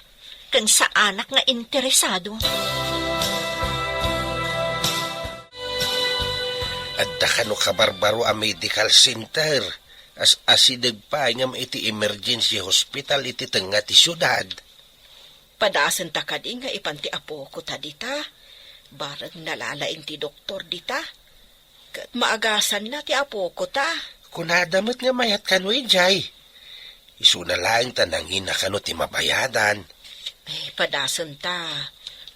ken saanak nga interesado. Adda kano kabarbaro a medical center, as-asideg pay ngem iti emergency hospital iti tengnga ti siudad. Padasenta kadi nga ipan ti apokota dita? Bareng nalalaing ti doktor dita. Ket maagasanna ti apokota. Kunada met nga mayat kano idiay. Isuna laeng ta nangina kano ti mabayadan. Eh, padasenta.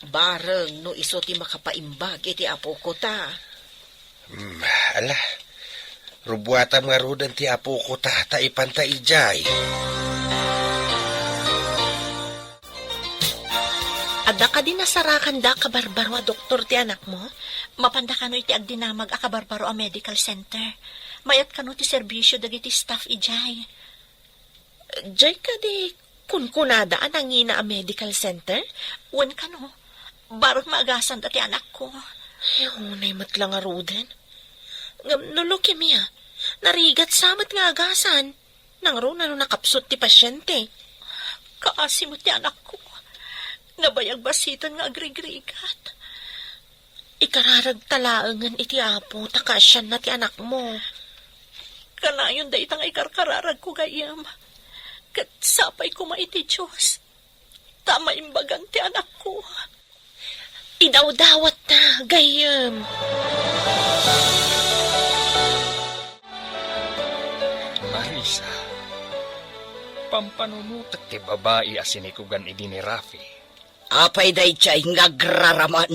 Bareng no isu ti makapaimbag iti apokota. Hmm, ala. Rubuatam ngaruden ti apokota ta ipanta idiay. Adda kadi nasarakanda a kabarbaro a doktor ti anakmo? Mapanda kano iti agdinamag a kabarbaro a medical center. Mayat kano ti serbisio dagiti staff idiay. Diay kadi kunkunada a nangina a medical center? Wen kano, bareng maagasanda ti anakko. Ay, unay met la ngaruden. Ngem no leukemia, narigat sa met nga agasan. Nangruna no nakapsut ti pasyente. Kaasi met ti anakko. Nabayag basiten nga agrigrigat. Kararagta laengen iti Apo ta kaasianna ti anakmo. Kanayon dayta nga ikarkararagko gayyem. Ket sapay koma iti Dios ta maimbagan ti anakko. Idawdawatta, gayyem. Marisa, pampanunotek ti babai a sinikugan idi ni Rafi. Apay daydiay nga agraraman?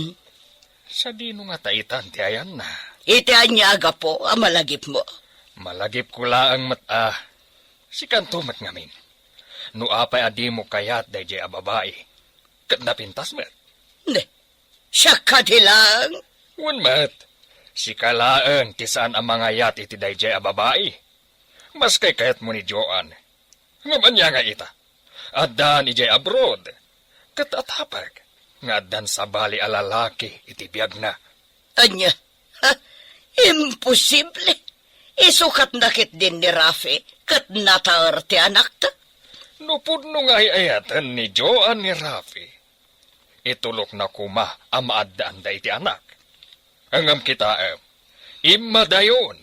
Sadino ngata itan ti ayanna? Iti ania a gapu a malagipmo? Malagipko laeng met a sikanto met ngamin. No apay a dimo kayat daydiay a babai, ket napintas met. Ne, siak kadi laeng? Wen met, sika laeng ti saan a mangayat iti daydiay a babai. Maski kayatmo ni Joan. Ngem ania nga ita? Addan idiay abroad. Ket atapek nga addan sabali a lalaki iti biagna. Ania? Ha? Imposible! Isu ket nakitdin ni Rafi ket nataer ti anakta. No pudno nga ay-ayaten ni Joan ni Rafi, itulokna koma a maaddaanda iti anak. Ngem kitaem, immadayon,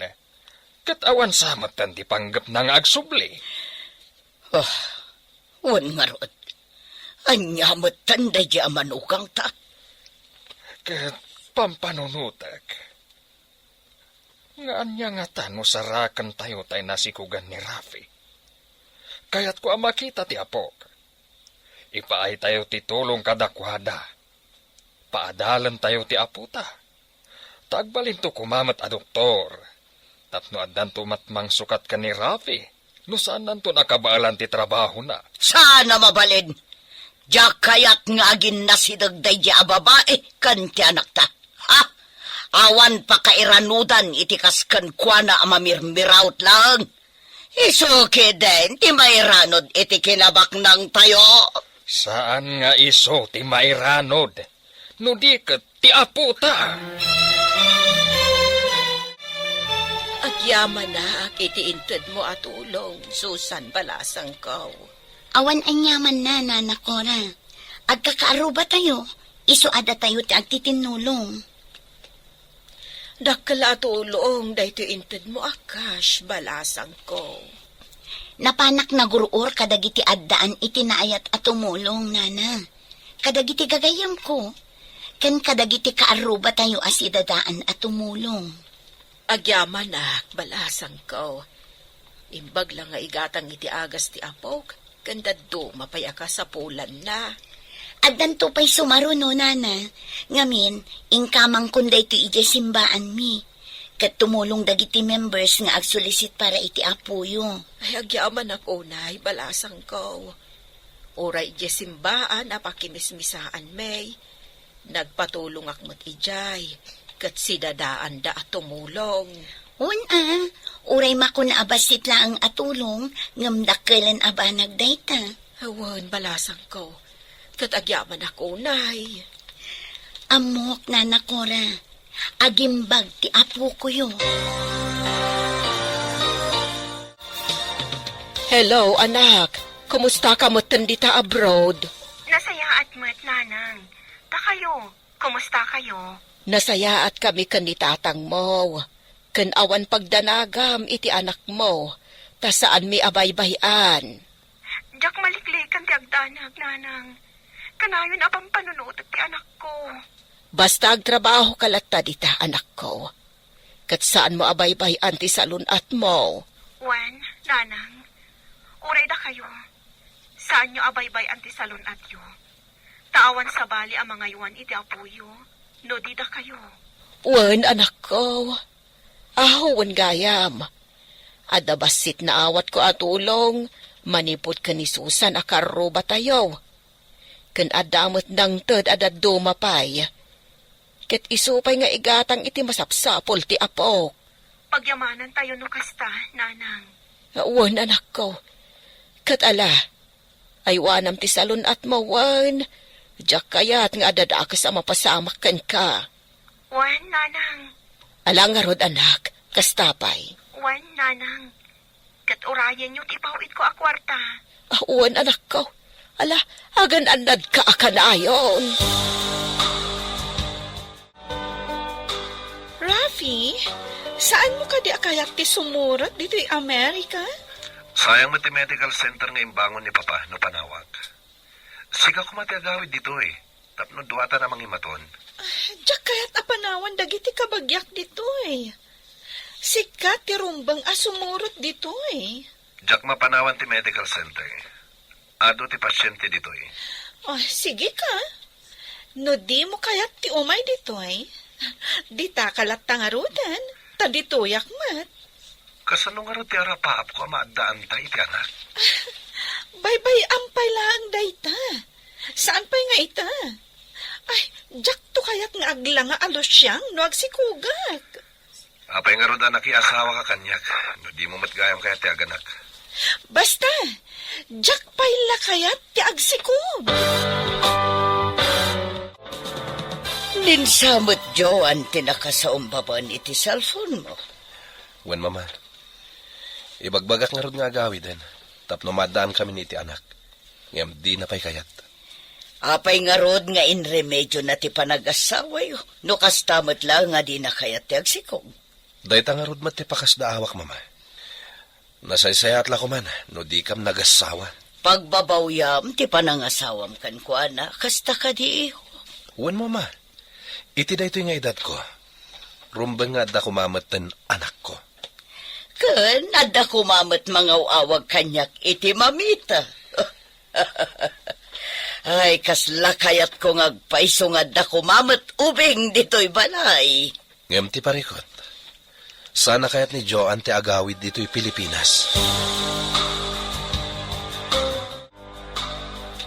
ket awan sa metten ti panggepna nga agsubli. Ah, wen ngarud, ania metten daydi a manukangta? Ket pampanunotek, nga ania ngata no sarakentayo tay nasikugan ni Rafi? Kayatko a makita ti apok. Ipaaytayo ti tulong kadakuada. Paadalentayo ti apota. Ta agbalinto koma met a doktor. Tapno addanto met mangsukat ken ni Rafi no saannanton a kabaelan ti trabahona. Saan a mabalin! Diak kayat nga aginnasideg daydi a babai ken ti anakta. Ha? Awan pakairanudan iti kas kenkuana a mamirmiraut laeng. Isu ketdin ti mairanod iti kinabaknangtayo. Saan nga isu ti mairanod, no di ket ti apota. Agyamanak iti intedmo a tulong, Susan, balasangko. Awan aniamanna, Nana Cora. Agkakaarrubatayo, isu a datayo ti agtitinnulong. Dakkel a tulong daytoy intedmo a cash, balasangko. Napanak nagur-or kadagiti addaan iti naayat a tumulong, Nana. Kadagiti gagayyemko, ken kadagiti kaarrubatayo a sidadaan a tumulong. Agyamanak, balasangko. Imbag la nga igatang iti agas ti apok, ken dadduma pay a kasapulanna. Addanto pay sumaruno, Nana. Ngamin, inkamangkon daytoy idiay simbaanmi. Ket tumulong dagiti members nga agsulisit para iti apoyo. Ay, agyamanak unay, balasangko. Uray idiay simbaan a pakimismisaanmi, nagpatulongak met idiay, ket sidadaanda a tumulong. Wen a, uray makuna a bassit laeng a tulong, ngem dakkelen a banag dayta. Awan, balasangko, ket agyamanak unay. Ammok, Nana Cora, agimbag ti apokoyo. Hello, anak. Kumusta ka metten dita abroad? Nasayaat met, Nanang. Ta kayo, kumusta kayo? Nasayaat kami ken ni tatangmo, ken awan pagdanagam iti anakmo, ta saanmi a baybay-an. Diak maliklikan ti agdanag, Nanang. Kanayon a pampanunotek ti anakko. Basta agtrabaho ka latta dita, anakko. Ket saanmo a baybay-an ti salun-atmo. Wen, Nanang, uray dakayo, saanyo a baybay-an ti salun-atyo. Ta awan sabali a mangaywan iti apoyo, no di dakayo. Wen, anakko. Aho, wen gayam. Adda bassit naawatko a tulong manipud ken ni Susan a karrubatayo. Ken adda met nangted a dadduma pay. Ket isu pay nga igatang iti masapsapul ti apok. Pagyamanantayo no kasta, Nanang. Wen, anakko. Ket ala, aywanam ti salun-atmo wen. Diak kayat nga adda dakes a mapasamak kenka. Wen, Nanang. Ala ngarud, anak, kasta pay. Wen, Nanang. Ket urayenyo ti ipaw-itko a kuarta. Ah, wen, anakko. Ala, agan-annadka a kanayon. Fi, saanmo kadi a kayat ti sumurot ditoy Amerika? Sayang met ti medical center nga imbangon ni Papa no panawak. Sika koma ti agawid ditoy, tapno duatan a mangimaton. Ah, diak kayat a panawan dagiti kabagiak ditoy. Sika ti rumbeng a sumurot ditoy. Diak mapanawan ti medical center. Adu ti pasiente ditoy. Oh, sige ka. No dimo kayat ti umay ditoy, ditaka latta ngaruden, ta ditoyak met. Kasano ngarud ti arapaapko a maaddaanta iti anak? Baybay-am pay laeng dayta. Saan pay nga ita? Ay, diakto kayat nga aglanga a lusiang no agsikogak. Apay ngarud a nakiasawaka kaniak, no dimo met gayam kayat ti aganak? Basta, diak pay la kayat ti agsikob. Dinsa met, Joan, ti nakasaumbaban iti cellphone mo? Wen, Mama. Ibagbagak ngarud nga agawiden, tapno maaddaankamin iti anak. Ngem dina pay kayat. Apay ngarud nga inremediona ti panagasawayo, no kasta met la nga dina kayat ti agsikob? Dayta ngarud met ti pakasdaawak, Mama. Nasaysayaat la koman no dikam nagassawa. Pagbabawyam ti panangasawam kenkuana, kasta kadi, iho? Wen, Mama. Iti daytoy nga edadko, rumbeng nga adda koma metten anakko. Ken adda koma met mangaw-awag kaniak iti mamita. Ay, kasla kayatko nga agpayso nga adda koma met ubing ditoy balay. Ngem ti parikut, saan a kayat ni Joan ti agawid ditoy Pilipinas.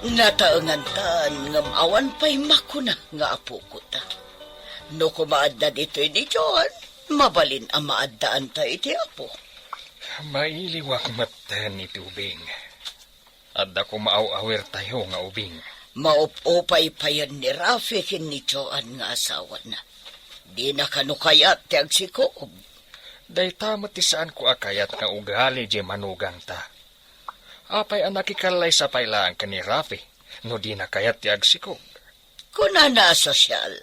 Nataengantan, ngem awan pay makuna nga apokota. No koma adda ditoy ni Joan, mabalin a maaddaanta iti Apo. Mailiwak metten iti ubing. Adda koma aw-awirtayo nga ubing. Maup-upay payen ni Rafi ken ni Joan nga asawana. Dina kano kayat ti agsikob? Dayta met ti saanko a kayat nga ugali diay manugangta. Apay a nakikallaysa pay laeng ken ni Rafi no dina kayat ti agsikob? Kunana a sosyal,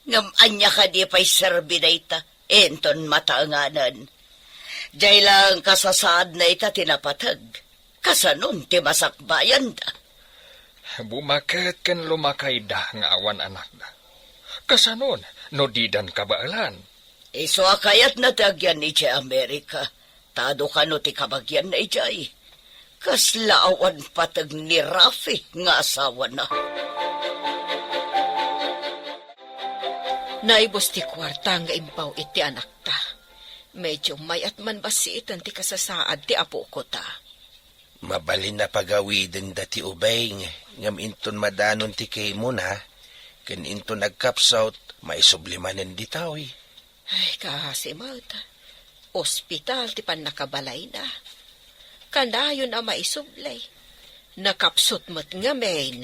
ngem ania kadi pay serbi dayta inton mataenganen? Diay laeng kasasaadna ita ti napateg. Kasanon ti masakbayanda? Bumaket ken lumakayda nga awan anakda. Kasanon no didan kabaelan? Isu a kayatna ti agyan idiay Amerika, ta adu kano ti kabagianna idiay. Kasla awan pateg ni Rafi nga asawana. Naibus ti kuarta nga imbaw iti anakta. Medio may-at man bassiten ti kasasaad ti apokota. Mabalin a pagawidenda ti ubing, ngem inton madanon ti kemona, ken inton nagkapsut, maisubli manen ditoy. Ay, kaasi met. Ospital ti pannakabalayna. Kanayon a maisubli. Nakapsut met ngamin.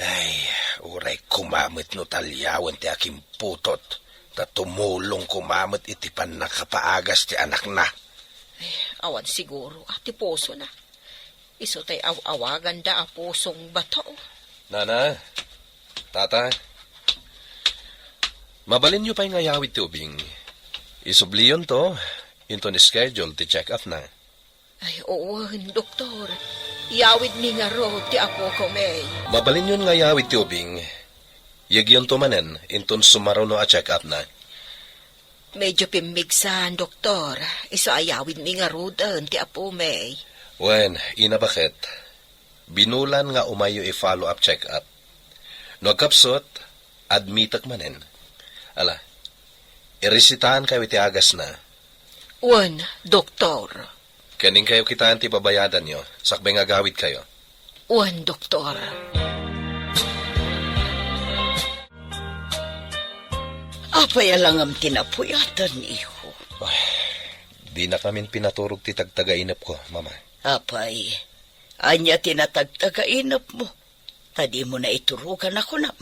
Ay, uray koma met no taliawen ti akimputot, ta tumulong koma met iti pannakapaagas ti anakna. Ay, awan siguro a ti pusona. Isu tay aw-awaganda a pusong bato. Nana, Tata, mabalinyo pay nga ayawid ti ubing. Isubliyonto, inton schedule ti check-up na. Ay, wen, doktor. Iyawidmi ngarud ti apokami. Mabalinyon nga iyawid ti ubing. Yekyonto manen inton sumaruno a check-up na. Medio pimmigsan, doktor. Isu a iyawidmi ngaruden ti apumi. Wen, ina, baket. Binulan nga umayyo i-follow-up check-up. No agkapsut, admitek manen. Ala, iresitaankayo iti agasna. Wen, doktor. Ken inkayo kitaen ti babayadanyo, sakbay nga agawidkayo. Wen, doktor. Apay a langam ti napuyaten, iho? Ay, dinakamin pinaturog ti tagtagainepko, Mama. Apay, ania ti natagtagainepmo? Ta dimo naiturogan a kunam.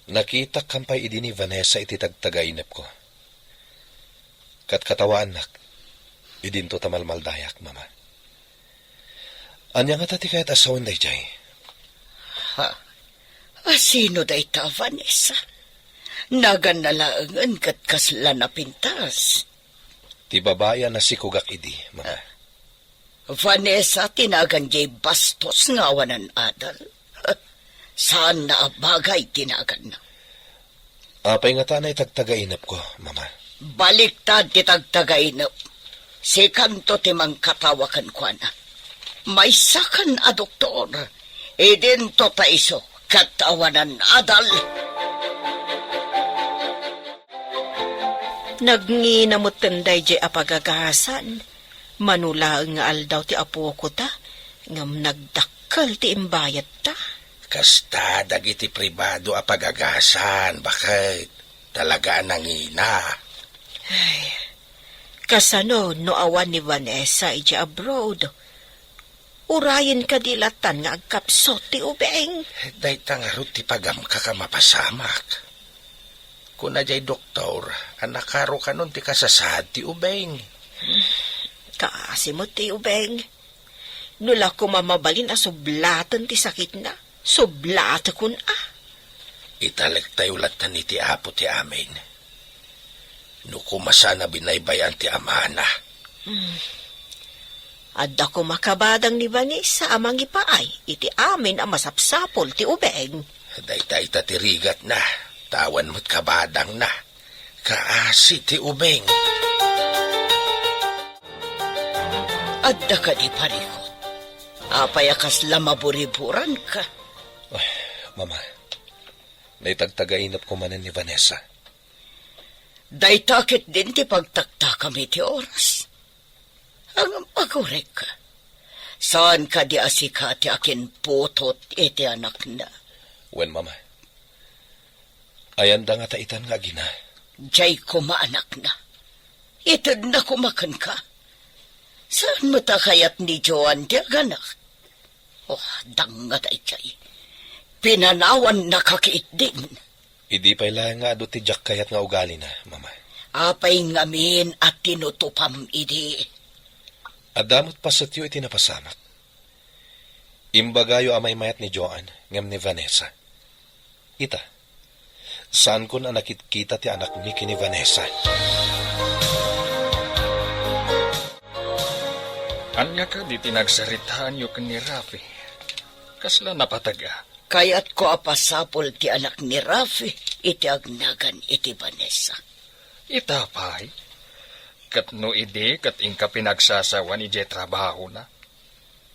Nakitak kampay idi ni Vanessa iti tagtagainepko. Katkatawaannak, idinto ta malmaldayak, Mama. Ania ngata ti kayat a sawen daydiay? Ha? A sino dayta, Vanessa? Naganna laengen ket kasla napintas. Ti babai a nasikogak idi, Mama. Vanessa ti nagan diay bastos nga awanan adal. Saanna a bagay ti naganna. Apay ngata naitagtagainepko, Mama? Baliktad ti tagtagainep. Sikanto ti mangkatawa kenkuana. Maysakan a doktor. Idinto ta isu ket awanan adal. Nagngina metten daydiay a pagagasan. Mano laeng nga aldaw ti apokota, ngem nagdakkel ti imbayadta. Kasta dagiti pribado a pagagasan, baket talaga a nangina. Ay, kasano no awan ni Vanessa idiay abroad? Urayen kadi latan nga agkapsut ti ubing? Dayta ngarud ti pagamkak a mapasamak. Kuna diay doktor a nakarukanon ti kasasaad ti ubing. Kaasi met ti ubing. No la koma mabalin a sublaten ti sakitna, sublatekon a. Italektayo latan iti Apo ti amin. No koma saan a binaybay-an ti amana. Hmm. Adda koma kabadang ni Vanessa a mangipaay iti amin a masapsapul ti ubing. Dayta ita ti rigatna, ta awan met kabadangna. Kaasi ti ubing. Adda kadi parikut? Apay a kasla maburiburanka? Ay, Mama, naitagtagainepko manen ni Vanessa. Dayta ketdin ti pagtaktakam iti oras. Ngem agurek, saan kadi a sika ti akinputot iti anakna? Wen, Mama. Ayanda ngata itan nga agina. Diay koma anakna. Itedna koma kenka. Saan met a kayat ni Joan ti aganak? Oh, dangngata idiay. Pinanawannaka ketdin. Idi pay laeng nga adu ti diak kayat nga ugalina, Mama. Apay ngamin a tinutupam idi? Adda met pasetyo iti napasamak. Imbagayo a maymayat ni Joan ngem ni Vanessa. Ita, saankon a nakitkita ti anakmi ken ni Vanessa. Ania kadi ti nagsaritaanyo ken ni Rafi? Kasla napateg a? Kayatko a pasapul ti anak ni Rafi iti agnagan iti Vanessa. Ita pay? Ket no idi ket inka pinagsasawan idiay trabahona,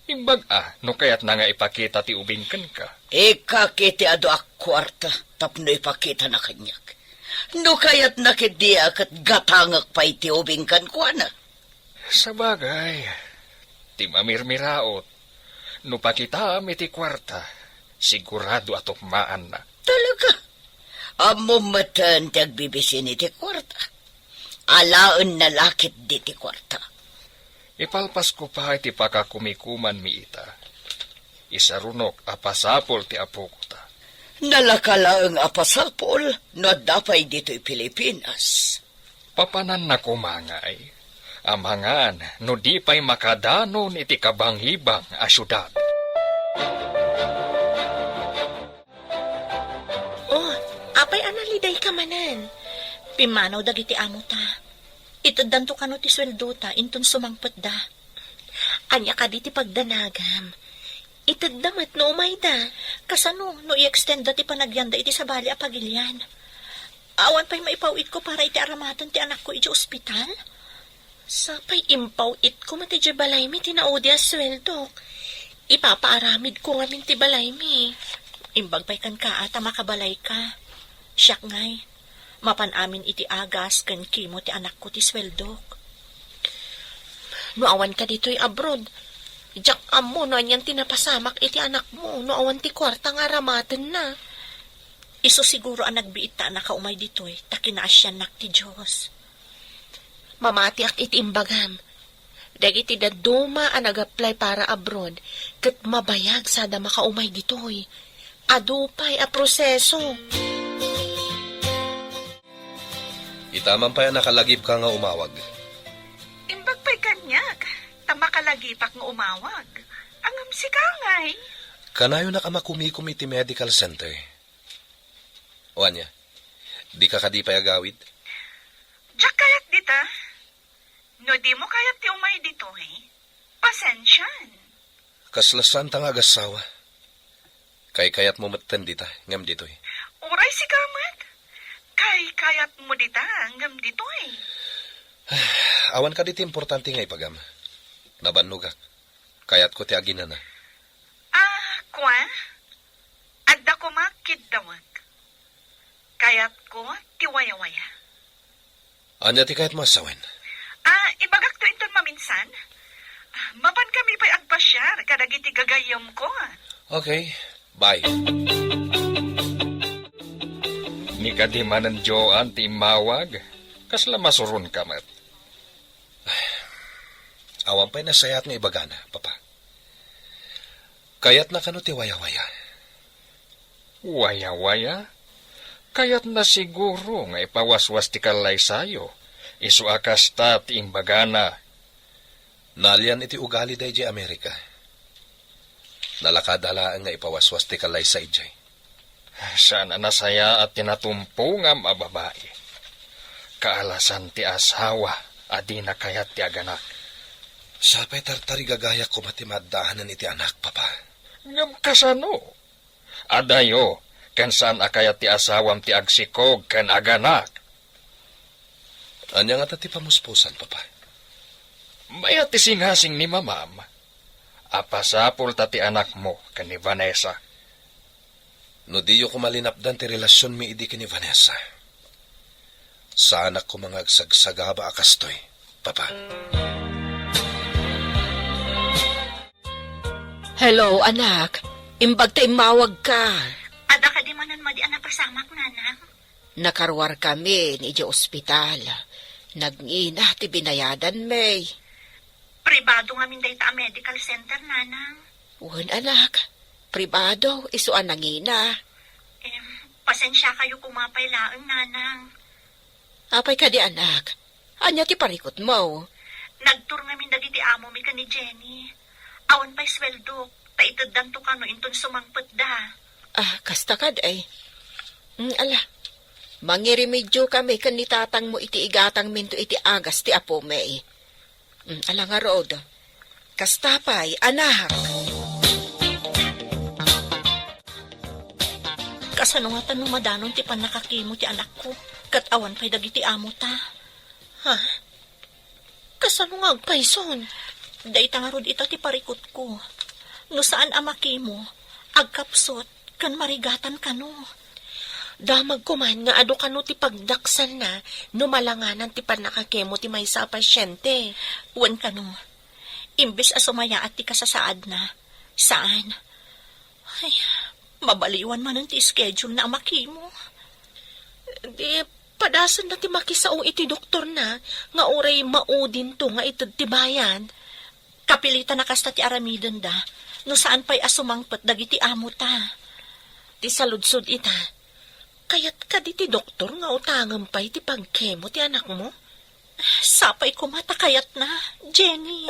imbag a no kayatna nga ipakita ti ubing kenka. Ikkak iti adu a kuarta tapno ipakitana kaniak. No kayatna ketdi a ket gatangek pay ti ubing kenkuana. Sabagay, ti mamirmiraot, no pakitaam iti kuarta, sigurado a tukmaanna. Talaga? Ammom metten ti agbibisin iti kuarta. Alaenna la ketdi ti kuarta. Ipalpasko pay ti pakakumikumanmi ita. Isarunok a pasapul ti apokota. Nalaka laeng a pasapul no adda pay ditoy Pilipinas. Papananna koma ngay, amangan no di pay makadanon iti kabangibang a siudad. Oh, apay a nalidayka manen? Pimmanaw dagiti amota. Iteddanto kano ti sueldota inton sumangpetda. Ania kadi ti pagdanagam? Itedda met no umayda. Kasano no i-extendda ti panagyanda iti sabali a pagilian? Awan pay maipaw-itko para iti aramaten ti anakko idiay ospital? Sapay impaw-itko met idiay balaymi ti naudi a sueldok. Ipapaaramidko ngamin ti balaymi. Imbag pay kenka a ta makabalayka. Siak ngay, mapan amin iti agas ken kimo ti anakko ti sueldok. No awanka ditoy abroad, diak ammo no anian ti napasamak iti anakmo no awan ti kuarta nga aramatenna. Isu siguro a nagbiit ta a nakaumay ditoy ta kinaasiannak ti Dios. Mamatiak iti imbagam. Dagiti dadduma a nag-apply para abroad ket mabayag sada makaumay ditoy. Adu pay a proseso. Ita man pay a nakalagipka nga umawag. Imbag pay kaniak, ta makalagipak nga umawag. Ngem sika ngay? Kanayonak a makumikom iti medical center. O ania, Dika kadi pay agawid? Diak kayat dita. No dimo kayat ti umay ditoy, pasensian. Kasla saanta nga agassawa. Kaykayatmo metten dita, ngem ditoy. Uray sika met. Kaykayatmo dita, ngem ditoy. Awan kadi ti importante nga ibagam? Nabannogak. Kayatko ti aginana. Ah, kua? Adda koma kiddawek. Kayatko ti wayawaya. Ania ti kayatmo a sawen? Ah, ibagakto inton maminsan. Mapan kami pay agpasiar kadagiti gagayyemko. Okay. Bye. Ni kadi manen Joan ti immawag, kasla masuronka met. Awan pay nasayaat nga ibagana, Papa. Kayatna kano ti wayawaya? Wayawaya? Kayatna siguro nga ipawaswas ti kallaysayo. Isu a kasta ti imbagana. Naalian iti ugalida idiay Amerika. Nalakada laeng nga ipawaswas ti kallaysa idiay. Saan a nasayaat ti natumpongam a babai. Kaalasan ti asawa a dina kayat ti aganak. Sapay tartarigagayak koma ti maaddaanan iti anak, Papa. Ngem kasano? Adayo, ken saan a kayat ti asawam ti agsikog ken aganak. Ania ngata ti pamuspusan, Papa? Mayat ti singasing ni Mamam a pasapulta ti anakmo ken ni Vanessa. No diyo koma linapdan ti relasionmi idi ken ni Vanessa, saanak koma nga agsagsagaba a kastoy, Papa. Hello, anak. Imbag ta immawagka. Adda kadi manen madi a napasamak, nanang? Nakaruarkami idiay ospital. Nagngina ti binayadanmi. Pribado ngamin dayta a medical center, nanang. Wen, anak. Pribado, isu a nangina. Em, pasensiakayo koma pay laeng, nanang. Apay kadi, anak? Ania ti parikutmo? Nagtur ngamin dagiti amomi ken ni Jenny. Awan pay sueldok, ta iteddanto kano inton sumangpetda. Ah, kasta kadi. Mm, ala. Mangiremedio kami ken ni tatangmo iti igatangminto iti agas ti apomi. Mm, ala ngarud. Kasta pay, anak. Kasano ngata no madanon ti pannakakemo ti anakko, ket awan pay dagiti amota? Ha? Kasano nga agpayson? Dayta ngarud ita ti parikutko. No saan a makemo, agkapsut, ken marigatan kano. Damagko man nga adu kano ti pagdaksanna no malanganan ti pannakakemo ti maysa a pasiente. Wen kano, imbes a sumayaat ti kasasaadna, saan. Ay, mabaliwan manen ti schedule na a makemo. Di, padasenda ti makisao iti doktorna nga uray maudinto nga ited ti bayad. Kapilitan a kasta ti aramidenda no saan pay a sumangpet dagiti amota. Ti saludsod ita, kayat kadi ti doktor nga utangem pay ti pagkemo ti anakmo? Sapay koma ta kayatna, Jenny.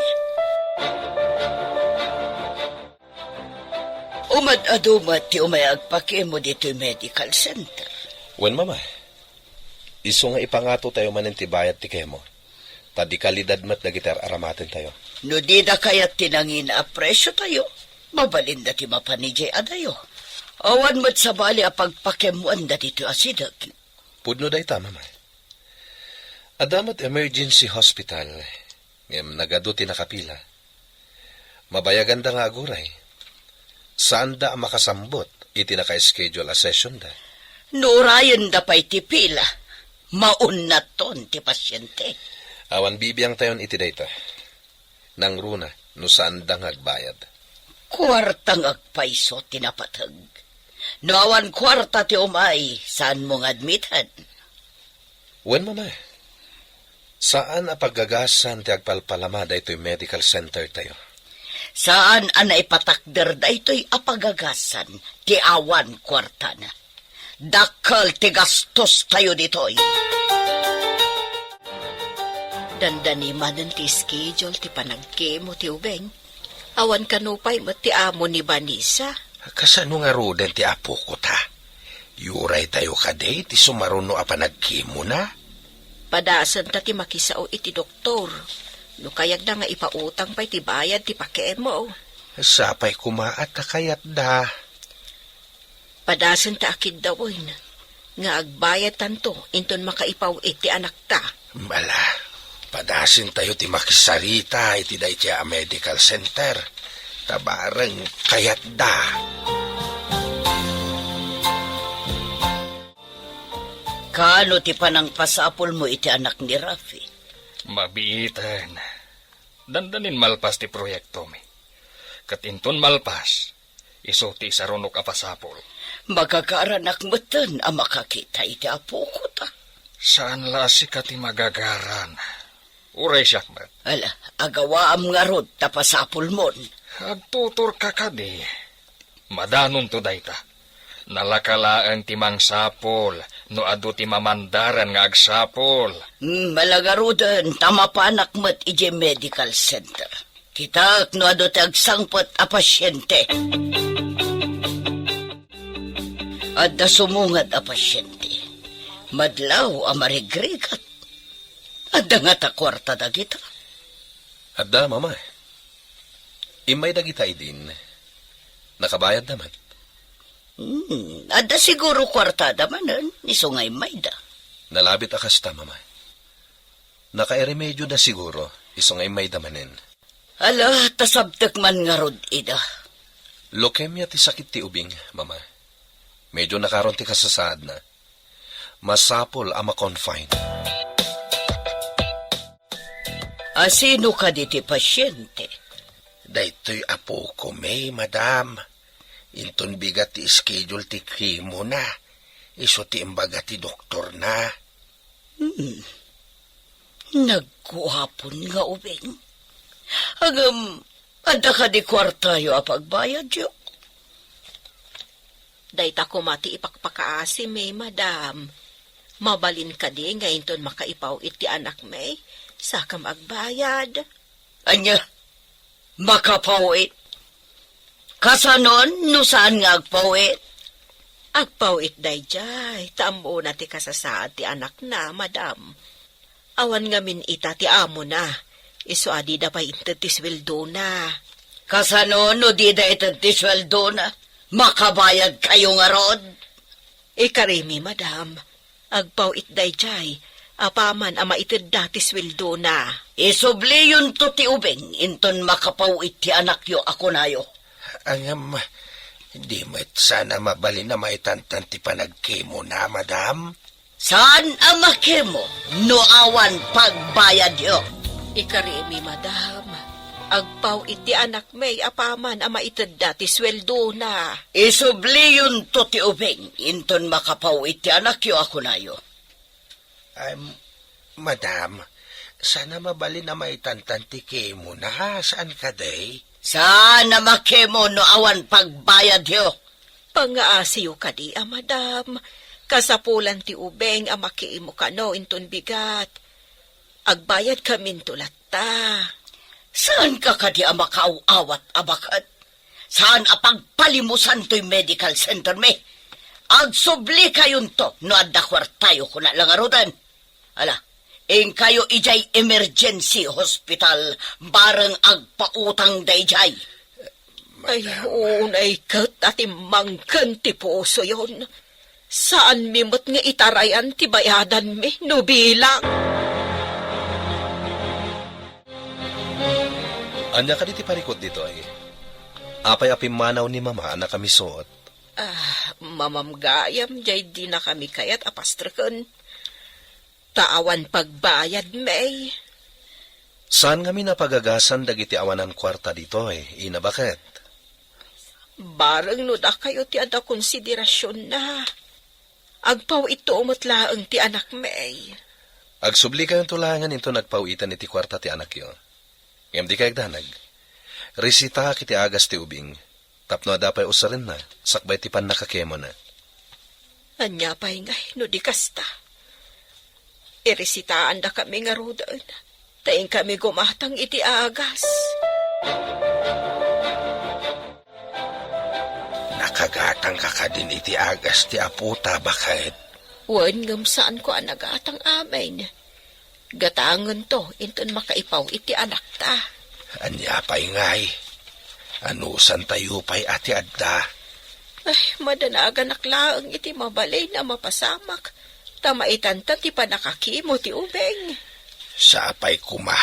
Umad-adu met ti umay agpakemo ditoy medical center. Wen, Mama. Isu nga ipangatotayo manen ti bayad ti kemo. Ta di kalidad met dagiti ar-aramatentayo. No dida kayat ti nangina a presiotayo, mabalinda ti mapan idiay adayo. Awan met sabali a pagpakemmoanda ditoy asideg. Pudno dayta, Mama. Adda met emergency hospital, ngem nagadu ti nakapila. Mabayaganda nga aguray. Saanda a makasambut iti naka-schedule a sessionda. No urayenda pay ti pila, maunnaton ti pasiente. Awan bibiangtayon iti dayta. Nangruna no saanda nga agbayad. Kuarta nga agpayso ti napateg. No awan kuarta ti umay, saanmo nga admiten. Wen, Mama, saan a pagagasan ti agpalpalama daytoy medical center tayo. Saan a naipatakder daytoy a pagagasan ti awan kuartana. Dakkel ti gastos tayo ditoy. Dandani manen ti schedule ti panagkemo ti ubing. Awan kano pay met ti amo ni Vanessa. Kasano ngaruden ti apoko ta? Uraytayo kadi ti sumaruno a panagkemona? Padasenta ti makisao iti doktor. No kayatda nga ipautang pay ti bayad ti pakemo. Sapay koma a ta kayatda. Padasenta a kiddawen nga agbayadtanto inton makaipaw-it ti anakta. Ala, padasentayo ti makisarita iti dayta a medical center. Ta bareng kayatda. Kaano ti panangpasapulmo iti anak ni Rafi? Mabiiten. Dandanin malpas ti proyektomi. Ket inton malpas, isu ti isarunok a pasapul. Magagaranak metten a makakita iti apoko ta. Saan la a sika ti magagaran. Uray siak met. Ala, agawaam ngarud ta pasapulmon. Agtuturka kadi. Madanonto dayta. Nalaka laeng ti mangsapul no adu ti mamandaran nga agsapul. Hmm, ala ngaruden ta mapanak met idiay medical center. Kitaek no adu ti agsangpet a pasiente. Adda sumungad a pasiente. Madlaw a marigrigat. Adda ngata kuarta dagita? Adda, Mama. Immay dagita idin. Nakabayadda met. Hmm, adda siguro kuartada manen, isu nga immayda. Nalabit a kasta, Mama. Nakairemedioda siguro, isu nga immayda manen. Ala, ta sabtek man ngarud ida. Leukemia ti sakit ti ubing, Mama. Medio nakaron ti kasasaadna. Masapul a ma-confine. A sino kadi ti pasiente? Daytoy apoko, May, madam. Inton bigat ti schedule ti chemo-na, isu ti imbaga ti doktorna. Hmm. Nagguapon nga ubing. Ngem, adda kadi kuartayo a pagbayadyo? Dayta koma ti ipakpakaasimi, madam. Mabalin kadi nga inton makaipaw-it ti anakmi, sakam agbayad? Ania? Makapaw-it? Kasanon no saan nga agpaw-it? Agpaw-it daydiay, ta ammona ti kasasaad ti anakna, madam. Awan ngamin ita ti amona, isu a dida pay inted ti sueldona. Kasano no dida ited ti sueldona? Makabayadkayo ngarud? Ikarimi, madam, agpaw-it daydiay, apaman a maitedda ti sueldona. Isubliyonto ti ubing inton makapaw-it ti anakyo a kunayo. Ngem, di met saan a mabalin a maitantan ti panagkemona, madam? Saan a makemo no awan pagbayadyo. Ikarimi, madam, agpaw-it ti anakmi apaman a maitedda ti sueldona. Isubliyonto ti ubing inton makapaw-it ti anakyo a kunayo. Em, madam, saan a mabalin a maitantan ti kemona, saan kadi? Saan a makemo no awan pagbayadyo. Pangaasiyo kadi a madam, kasapulan ti ubing a makemo kano inton bigat. Agbayadkaminto latta. Saanka kadi a makaaw-awat a baket? Saan a pagpalimusan toy medical center mi? Agsublikayonto no adda kuartayo, kuna la ngaruden. Ala, inkayo idiay emergency hospital, bareng agpautang daydiay. Ay, madam. Unay ket a timmangken ti pusoyon. Saanmi met nga itarayan ti bayadanmi no bilang. Ania kadi ti parikut ditoy? Apay a pimmanaw ni Mama a nakamisuot? Ah, mamam gayam, jay dinakami kayat a pastreken. Ta awan pagbayad, May. Saan ngamin a pagagasan dagiti awanan kuarta ditoy, Ina, baket? Bareng no dakayo ti adda konsiderasionna. Agpaw-itto met laeng ti anakmi. Agsublikayonto laengen inton agpaw-itan iti kuarta ti anakyo. Ngem dikay agdanag. Resitaak iti agas ti ubing. Tapno adda pay usarenna, sakbay ti pannakakemona. Ania pay ngay no di kasta? Iresitaandakami ngaruden, ta inkami gumatang iti agas. Agatangka kadin iti agas ti apota, baket? Wen, ngem saanko a nagatang amin. Gatangento inton makaipaw-it ti anakta. Ania pay ngay? Anusantayo pay a ti adda? Ay, madanaganak laeng iti mabalin a mapasamak, ta maitanta ti pannakakimo ti ubing. Sapay koma,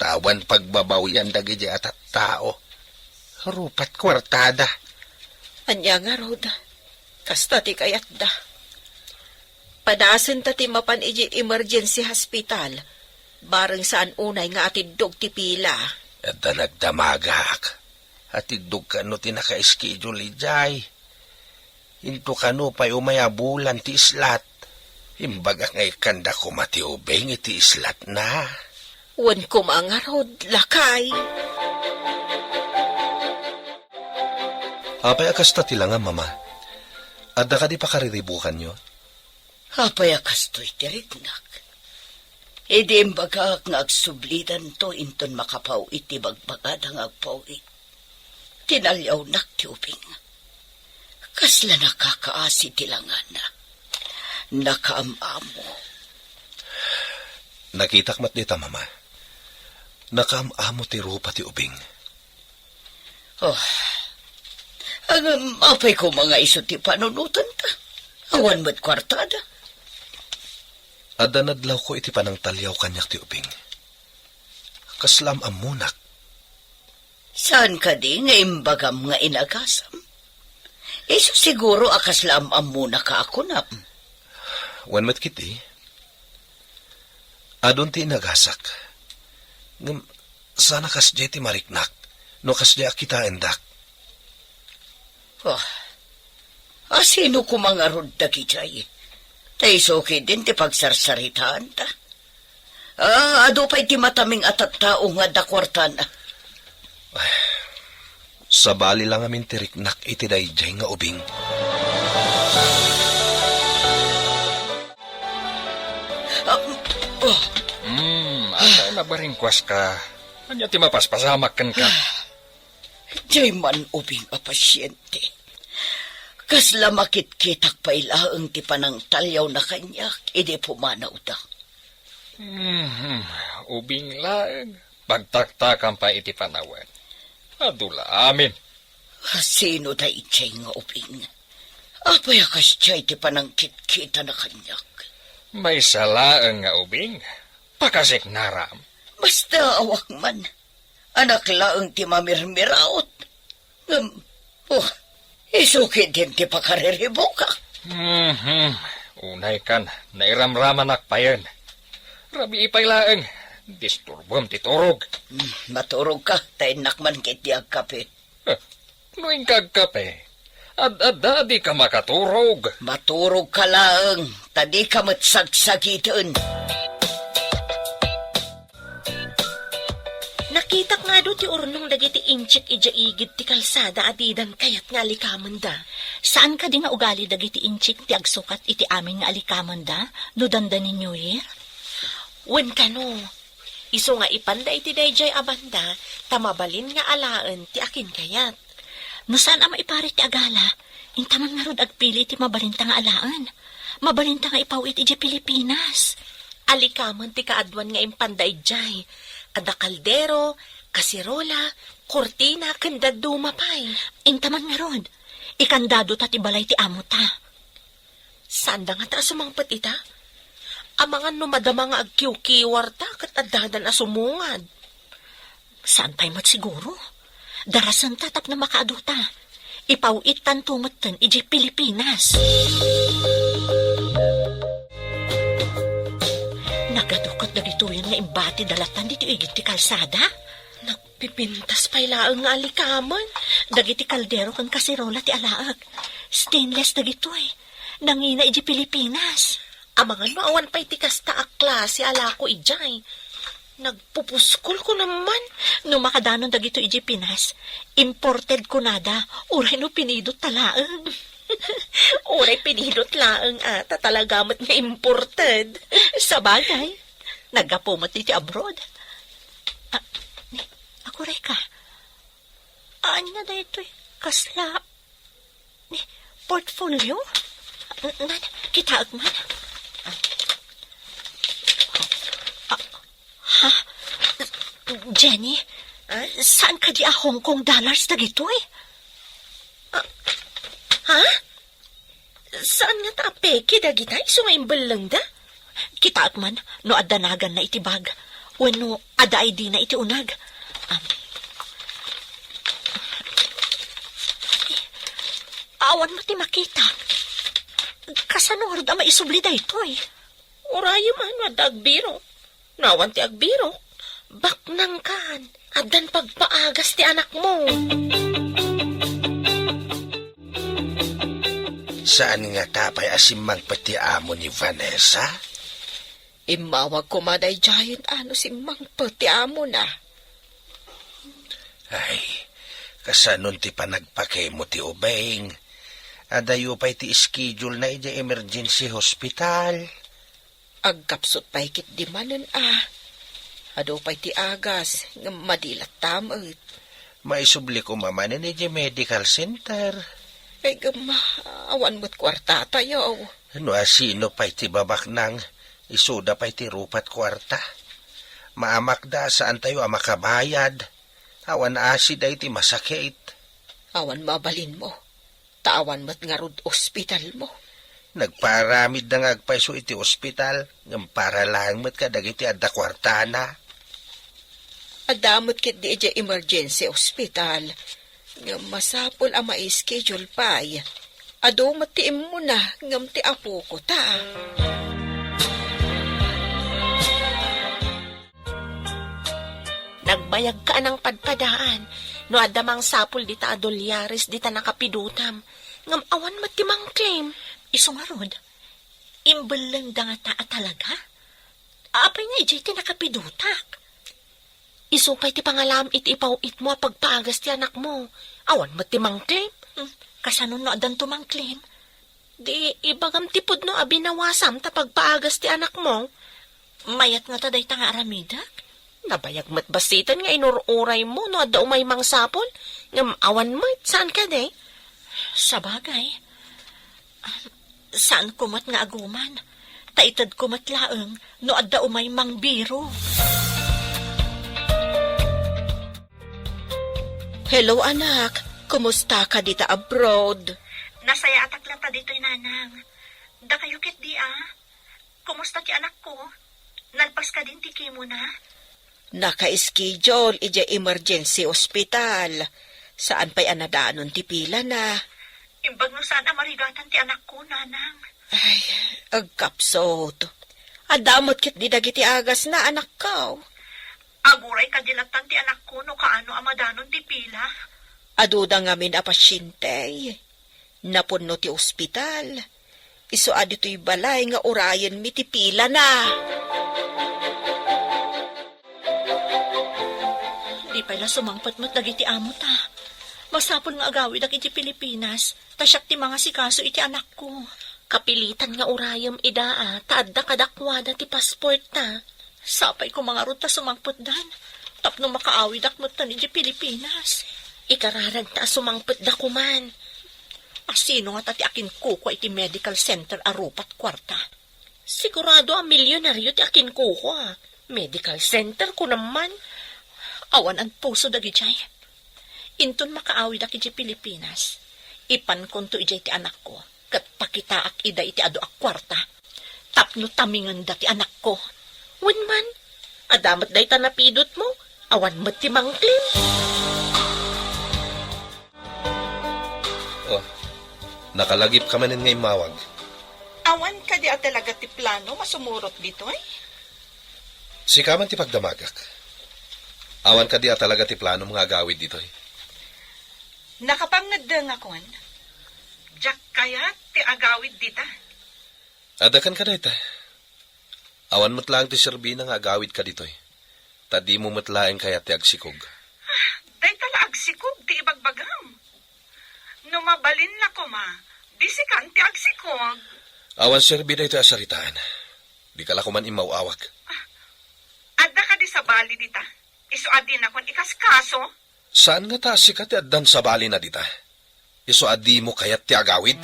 ta awan pagbabawian dagiti a tattao. Rupat kuartada. Ania ngarud? Kasta ti kayatda. Padasenta ti mapan idiay emergency hospital. Bareng saan unay nga atiddog ti pila. Adda nagdamagak. Atiddog kano ti naka-schedule idiay. Into kano pay umay a bulan ti islat. Imbagak nga ikkanda koma ti ubing iti islatna. Wen koma ngarud, lakay. Apay a kasta ti langam, Mama? Adda kadi pakariribukanyo? Apay a kastoy ti riknak? Idi imbagak nga agsublidanto inton makapaw-it ti bagbagada nga agpaw-it, tinaliawnak ti ubing. Kasla nakakaasi ti langana. Nakaam-amo. Nakitak met dita, Mama. Nakaam-amo ti rupa ti ubing. Oh. Ngem, apay koma nga isu ti panunotanta? Awan met kuartada. Adda nadlawko iti panangtaliaw kaniak ti ubing. Kasla am-ammonak. Saan kadi nga imbagam nga inagasam? Isu siguro a kasla am-ammonak a kunam. Wen met ketdi, adun ti inagasak. Ngem, saan a kasdiay ti mariknak, no kasdiay a kitaendak. Oh, asino koma ngarud dagidiay? Ta isu ketdin ti pagsarsaritaanta. Ah, adu pay ti mataming a tattao nga adda kuartana. Ay, sabali lang amin ti riknak iti daydiay nga ubing. Ah, oh. Hmm, ata nabaringkuaska. Ania ti mapaspasamak kenka? Diay man ubing a pasiente. Kasla makitkitak pay laeng ti panangtaliawna kaniak idi pumanawda. Mhm. Ubing laeng. Pagtaktakam pay iti panawen. Adu la amin. Sino daydiay nga ubing? Apay a kasdiay ti panangkitkitana kaniak? Maysa laeng nga ubing. Pakasiknaram. Basta awak man. Anak laeng ti mamirmiraot. Ngem, oh, isu ketdin ti pakariribukak. Mhm. Unay kan, nairamramanak payen. Rabii pay laeng, disturbom ti turog. Hmm, maturogka, ta innak man ketdi agkape. Eh, no inka agkape, ad-adda a dika makaturog. Maturogka laeng, ta dika met sagsagiten. Nakitak nga adu ti urnong dagiti inchik idiay igid ti kalsada a didan kayat nga alikamenda. Saan kadi nga ugali dagiti inchik ti agsukat iti amin nga alikamenda no dandani New Year? Wen kano, isu nga ipanda iti daydiay a banda ta mabalin nga alaen ti akinkayat. No saan a maiparit ti agala, inta man ngarud agpili ti mabalinta nga alaen. Mabalinta nga ipaw-it idiay Pilipinas. Alikamen ti kaaduan nga impanda idiay. Adda kaldero, kaserola, kurtina, ken dadduma pay. Inta man ngarud, ikandado ta ti balay ti amota. Saanda ngata a sumangpet ita? Amangan no madama nga agkiwkiwarta ket addadan a sumungad. Saan pay met siguro? Darasenta tapno makaadu ta. Ipaw-ittanto metten idiay Pilipinas. Nagadu ket dagitoyen nga imbati da latan ditoy igid ti kalsada. Nagpipintas pay laeng nga alikamen. Dagiti kaldero ken kaserola ti alaek. Stainless dagitoy. Nangina idiay Pilipinas. Amangan no awan pay ti kasta a klase a lako idiay. Nagpupuskol ko naman. No makadanon dagitoy idiay Pinas, imported kunada, uray no pinidot ta laeng. Uray pinidot laeng a, ta talaga met nga imported. Sabagay, naggapu met iti abroad. Ah, ni, aguray ka. Ania daytoy? Kasla Portfolio? N-, nan, kitaek man. Ah, ha? Jenny, saan kadi a Hong Kong dollars dagitoy? Ah, ha? Saan ngata a peke dagita isu nga imbellengda? Kitaek man no adda naganna iti bag wenno adda I D na iti uneg. Am. Awan met ti makita. Kasano ngarud a maisubli daytoy? Urayem a no adda agbirok. No awan ti agbirok, baknangkan, addan pagpaagas ti anakmo. Saan ngata pay a simmangpet ti amo ni Vanessa? Immawag koma daydiay no simmangpet ti amona. Ay, kasanon ti panagpakemo ti ubing? Adayo pay ti schedule na idiay emergency hospital. Agkapsut pay ketdi manen a. Adu pay ti agas, ngem madi latta met. Maisubli koma manen idiay medical center. Ay, gama, awan met kuartatayo. No asino pay ti babaknang, isuda pay ti rupat kuarta. Maamakda a saantayo a makabayad. Awan asi daytoy masakit. Awan mabalinmo. Ta awan met ngarud ospitalmo. Nagpaaramidda nga agpayso iti ospital, ngem para laeng met kadagiti adda kuartana. Adda met ketdi idiay emergency hospital, ngem masapul a mai-schedule pay. Adu met ti immuna, ngem ti apoko ta. Nagbayagka a nangpadpadaan no adda mangsapul dita a dolyares dita nakapidutam, ngem awan met ti mangclaim. Isu ngarud, imbellengda ngata a talaga? Apay nga idiay ti nakapidutak? Isu pay ti pangalaam iti ipaw-itmo a pagpaagas ti anakmo. Awan met ti mangclaim. Hmm, kasano no addanto mangclaim? Di ibagam ti pudno a binawasam ta pagpaagas ti anakmo. Mayat ngata dayta nga aramidek? Nabayag met bassiten nga inur-uraymo no adda umay mangsapul, ngem awan met, saan kadi? Sabagay, saanko met nga aguman, ta itedko met laeng no adda umay mangbiro. Hello, anak. Kumusta ka dita abroad? Nasayaatak latta ditoy, Nanang. Dakayo ketdi, a? Kumusta ti anakko? Nalpas kadin ti chemo na? Naka-schedule idiay emergency hospital. Saan pay a nadanon ti pilana. Imbag no saan a marigatan ti anakko, Nanang. Ay, agkapsut. Adda met ketdi dagiti agasna, anakko. Aguray kadi lattan ti anakko no kaano a madanon ti pila. Aduda ngamin a pasiente. Napunno ti ospital. Isu a ditoy balay nga urayenmi ti pilana. Di pay la sumangpet met dagiti amota. Masapul nga agawidak iti Pilipinas, ta siak ti mangasikaso iti anakko. Kapilitan nga urayem ida a, ta adda kadakuada ti passportta. Sapay koma ngarud ta sumangpetdan, tapno makaawidak metten idiay Pilipinas. Ikararagta a sumangpetda koman. Asino ngata ti akinkukua iti medical center a rupat kuarta? Sigurado a milionario ti akinkukua. Medical center, kunam man. Awan a puso dagidiay. Inton makaawidak idiay Pilipinas, ipankonto idiay ti anakko, ket pakitaak ida iti adu a kuarta. Tapno tamingenda ti anakko. Wen man, adda met dayta napidutmo, awan met ti mangclaim. Oh, nakalagipka manen nga immawag. Awan kadi a talaga ti plano a sumurot ditoy? Sika man ti pagdamagak. Awan kadi a talaga ti planom nga agawid ditoy? Nakapangngeddengakon. Diak kayat ti agawid dita. Adda kenka dayta. Awan met laeng ti serbina nga agawidka ditoy. Ta dimo met laeng kayat ti agsikog. Ah, dayta la agsikog ti ibagbagam. No mabalin la koma, di sikan ti agsikog. Awan serbi daytoy a saritaan. Dika la koman immaw-awag. Ah, adda kadi sabali dita? Isu a dinakon ikaskaso? Saan ngata a sika ti addan sabalina dita? Isu a dimo kayat ti agawid?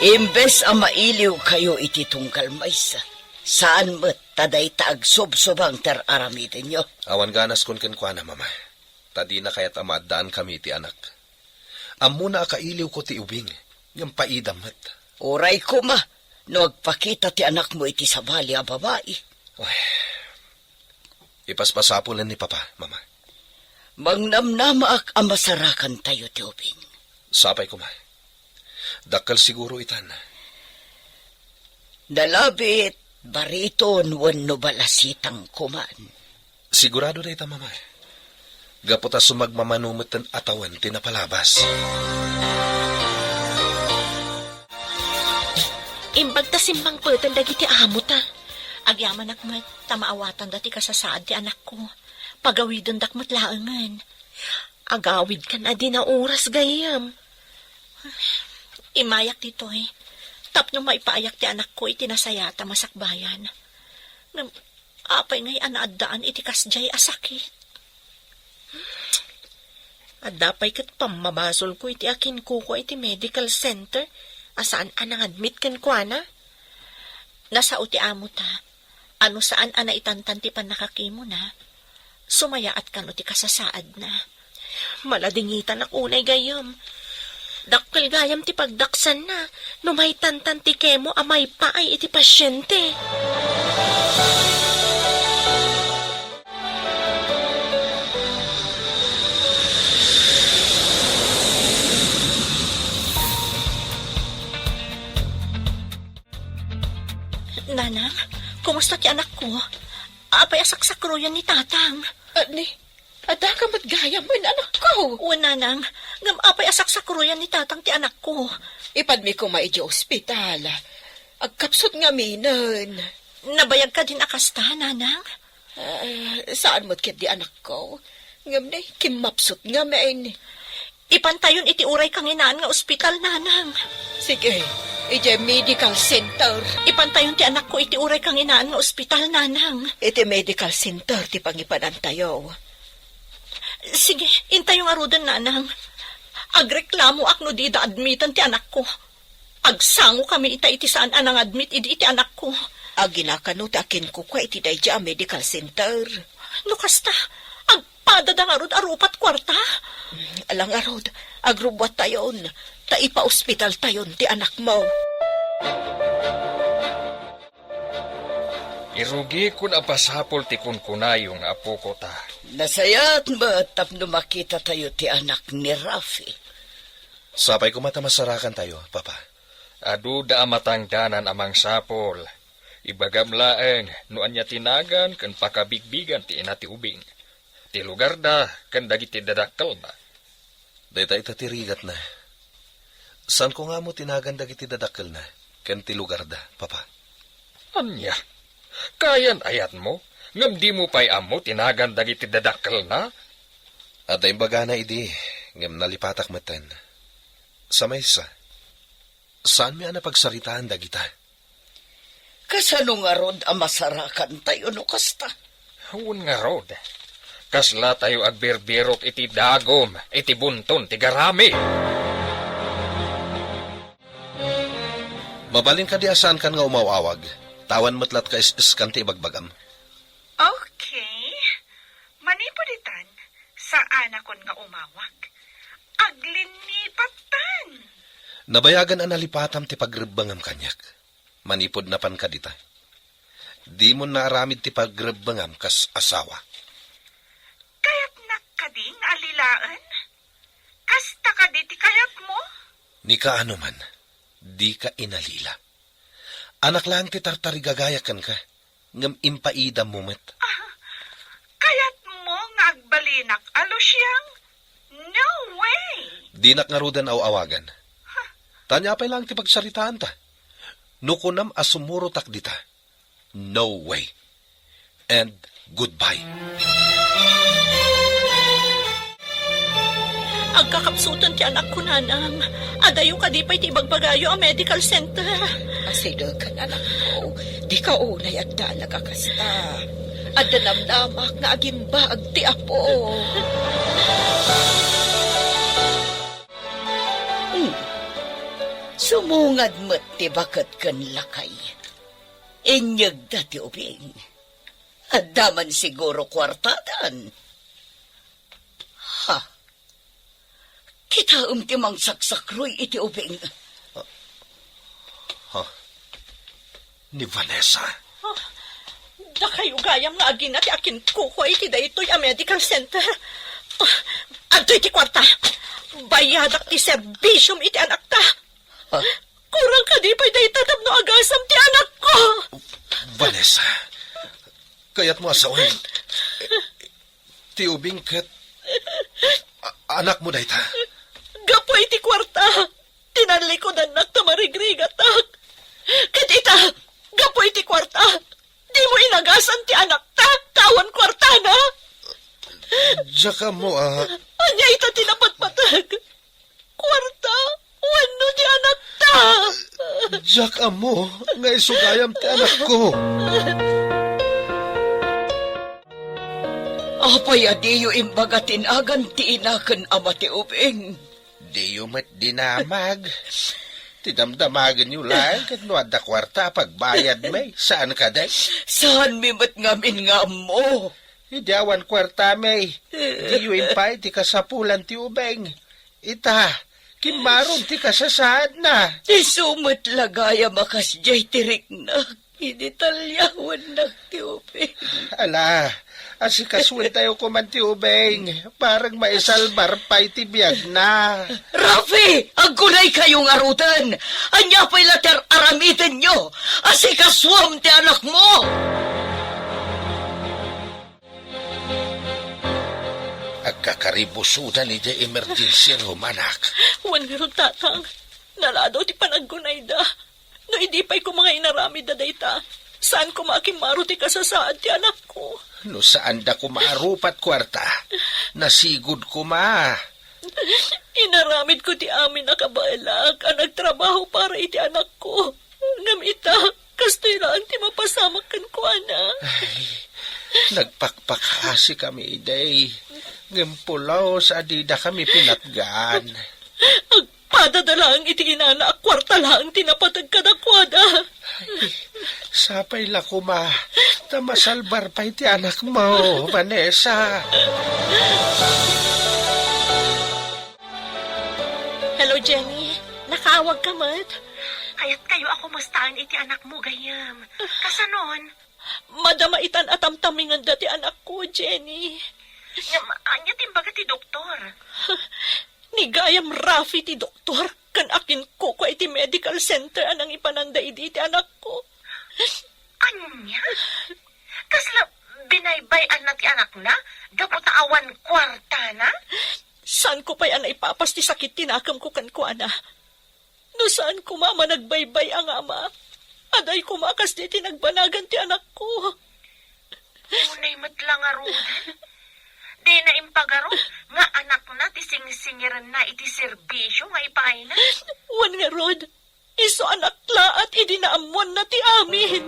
Imbes a mailiwkayo iti tunggal maysa, saan met ta dayta agsubsubang ti ar-aramidenyo. Awan ganaskon kenkuana, Mama, ta dina kayat a maaddaankami iti anak. Ammona a kailiwko ti ubing, ngem paidam met. Uray koma no agpakita ti anakmo iti sabali a babai. Ay, ipaspasapulen ni Papa, Mama. Mangnamnamaak a masarakantayo ti ubing. Sapay koma. Dakkel siguro itan. Nalabit, bariton, wenno balasitang koman. Sigurado dayta, Mama. Gapu ta sumagmamano metten a tawen ti napalabas. Imbag ta simmangpeten dagiti amota. Agyamanak met ta maawatanda ti kasasaad ti anakko. Pagawidendak met laengen. Agawidkan a di naoras gayyem. Immayak ditoy tapno maipaayak ti anakko iti nasayaat a masakbayan. Ngem apay ngay a naaddaan iti kasdiay a sakit? Adda pay ket pammabasolko iti akinkukua iti medical center a saan a nangadmit kenkuana. Nasao ti amota a no saan a naitantan ti pannakakimona, sumayaat kano ti kasasaadna. Maladingitanak unay gayyem. Dakkel gayam ti pagdaksanna no maitantan ti kemo a maipaay iti pasiente. Nanang, kumusta ti anakko? Apay a saksakroyan ni Tatang? Ani, adda ka met gayam, anakko? Wen, Nanang, ngem apay a saksakroyan ni Tatang ti anakko? Ipadmi koma idiay ospital. Agkapsut ngaminen. Nabayag kadin a kasta, Nanang? Ah, saan met ketdi, anakko. Ngem ne, kimmapsut ngamin. Ipantayon iti uray kanginaan nga ospital, Nanang. Sige, idiay medical center. Ipantayon ti anakko iti uray kanginaan nga ospital, Nanang. Iti medical center ti pangipanantayo. Sige, intayo ngaruden, Nanang. Agreklamoak no dida admiten ti anakko. Agsangokami ita iti saan a nangadmit idi iti anakko. Agina kano ti akinkukua iti daydiay a medical center? No kasta, agpadada ngarud a rupat kuarta? Ala ngarud, agrubbuattayon, ta ipaospitaltayon ti anakmo. Irugikon a basapol ti kunkunayo nga apoko ta. Nasayaat met tapno makitatayo ti anak ni Rafi. Sapay koma ta masarakantayo, Papa. Aduda a matangdanan a mangsapol. Ibagam laeng no ania ti nagan ken pakabigbigan ti ina ti ubing, ti lugarda ken dagiti dadakkelna. Dayta ita ti rigatna. Saanko nga ammo ti nagan dagiti dadakkelna ken ti lugarda, Papa. Ania? Kayan-ayatmo, ngem dimo pay ammo ti nagan dagiti dadakkelna? Adda imbagana idi, ngem nalipatak metten. Sa maysa, saanmi a napagsaritaan dagita. Kasano ngarud a masarakantayo no kasta? Wen ngarud, kaslatayo agbirbirok iti dagum iti bunton ti garami. Mabalin kadi a saankan nga umaw-awag, ta awan met latka is-iskan ti ibagbagam. Okay. Manipud itan, saanakon nga umawag. Aglinipattan. Nabayagan a nalipatam ti pagrebbengam kaniak. Manipud napan kadita, dimon naaramid ti pagrebbengam kas asawa. Kayatnak kadi nga alilaen? Kasta kadi ti kayatmo? Ni kaano man, dika inalila. Anak laeng ti tartarigagayak kenka, ngem impaidammo met. Ah, kayatmo nga agbalinak a lusiang? No way! Dinak ngaruden aw-awagan. Huh. Ta ania pay laeng ti pagsaritaanta? No kunam a sumurotak dita, no way. And goodbye. Agkakapsuten ti anakko, Nanang. Adayo kadi pay ti ibagbagayo a medical center? Asidegen, anakko. Dika unay addaan a kasta. Adda namnamak nga agimbaag ti Apo. Hmm. Sumungad met ti baket ken lakay. Inyegda ti ubing. Adda man siguro kuartadan. Ha? Kitaem ti mangsaksakruy iti ubing. Ha? Ni Vanessa? Ah, dakayo gayam nga agina ti akinkukua iti daytoy a medical center. Ah, adtoy ti kuarta. Bayadak ti serbisiom iti anakta. Ah. Kurang kadi pay dayta tapno agasam ti anakko. Vanessa, kayatmo a sawen, ti ubing ket a-, anakmo dayta? Gapu iti kuarta, tinallikudannak ta marigrigatak. Ket ita, gapu iti kuarta, dimo inagasam ti anakta, ta awan kuartana. Diak ammo a. Ania ita ti napatpateg? Kuarta wenno ti anakta? Diak ammo nga isu gayam ti anakko. Apay a diyo imbaga ti nagan ti ina ken ama ti ubing? Diyo met dinamag. Ti damdamagenyo laeng ket no adda kuarta a pagbayadmi, saan kadi? Saanmi met ngamin nga ammo? Idi awan kuartami, diyo impay ti kasapulan ti ubing. Ita, kimmaron ti kasasaadna. Isu met la gayam a kasdiay ti riknak idi talyawannak ti ubing. Ala, asikasuentayo koman ti ubing. Bareng maisalbar pay ti biagna. Rafi! Aggunaykayo ngaruden! Ania pay la ti ar-aramidenyo? Asikasuam ti anakmo! Agkakaribusodan idiay emergency room, anak. Wen ngarud, Tatang. Naladaw ti panaggunayda. No idi pay koma nga inaramidda dayta, saan koma a kimmaro ti kasasaad ti anakko. No saanda koma a rupat kuarta, nasigud koma. Inaramidko ti amin a kabaelak a nagtrabaho para iti anakko. Ngem ita, kastoy laeng ti mapasamak kenkuana. Ay, nagpakpakaasikami idi, ngem pulos a didakami pinatgan. Agpadada laeng iti inana a kuarta laeng ti napateg kadakuada. Ay, sapay la koma ta masalbar pay ti anakmo, Vanessa. Hello, Jenny. Nakaawagka met? Kayatkayo a kumustaen iti anakmo, gayyem. Kasanon? Madama itan a tamtamingenda ti anakko, Jenny. Ngem, ania ti imbaga ti doktor? Ni gayam Rafi ti doktor, ken akinkukua iti medical center a nangipananda idi ti anakko. Ania? Kasla binaybay-anna ti anakna gapu ta awan kuartana? Saanko pay a naipapas ti sakit ti nakemko kenkuana. No saan koma a managbaybay-a nga ama, adda koma a kasdi ti nagbanagan ti anakko. Unay met la ngaruden. Dina impagarup nga anakna ti singsingirenna iti serbisio nga ipayna. Wen ngarud, isu a naklaat idi naammoanna ti amin.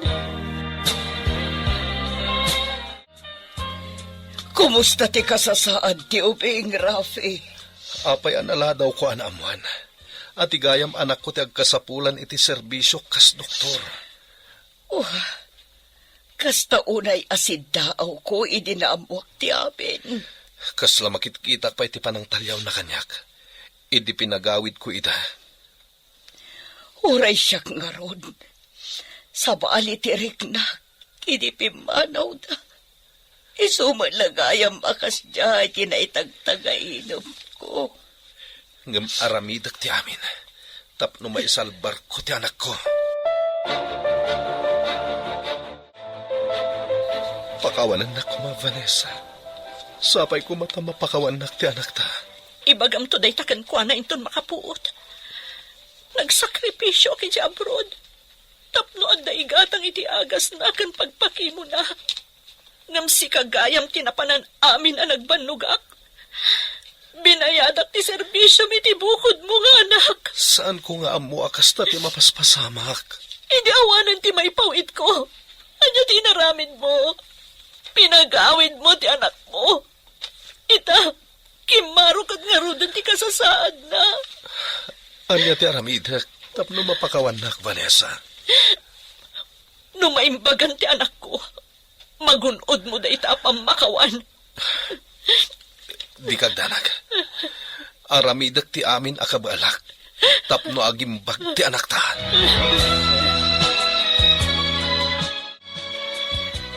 Kumusta ti kasasaad ti ubing, Rafi? Apay a naladawko a naammoan a ti gayam anakko ti agkasapulan iti serbisio kas doktor. Oh, kasta unay a siddaawko idi naammoak ti amin. Kasla makitkitak pay ti panangtaliawna kaniak idi pinagawidko ida. Uray siak ngarud, sabali ti riknak idi pimmanawda. Isu met la gayam a kasdiay ti naitagtagainomko. Ngem aramidek ti amin tapno maisalbarko ti anakko. Pakawanennak koma, Vanessa. Sapay koma ta mapakawannak ti anakta. Ibagamto dayta kenkuana inton makapuot. Nagsakripisio idiay abroad tapno adda igatang iti agasna ken pagpakimona. Ngem sika gayam ti napanan amin a nagbannogak. Binayadak ti serbisiom iti bukodmo nga anak. Saanko nga ammo a kasta ti mapaspasamak. Idi awanen ti maipawidko, ania ti inaramidmo? Pinagawidmo ti anakmo. Ita, Kimmaro ket ngaruden ti kasasaadna. Ania ti aramidek tapno mapakawannak, Vanessa? No maimbagan ti anakko, magun-odmo dayta a pammakawan. Dika agdanag. Aramidek ti amin a kabaelak tapno agimbag ti anakta.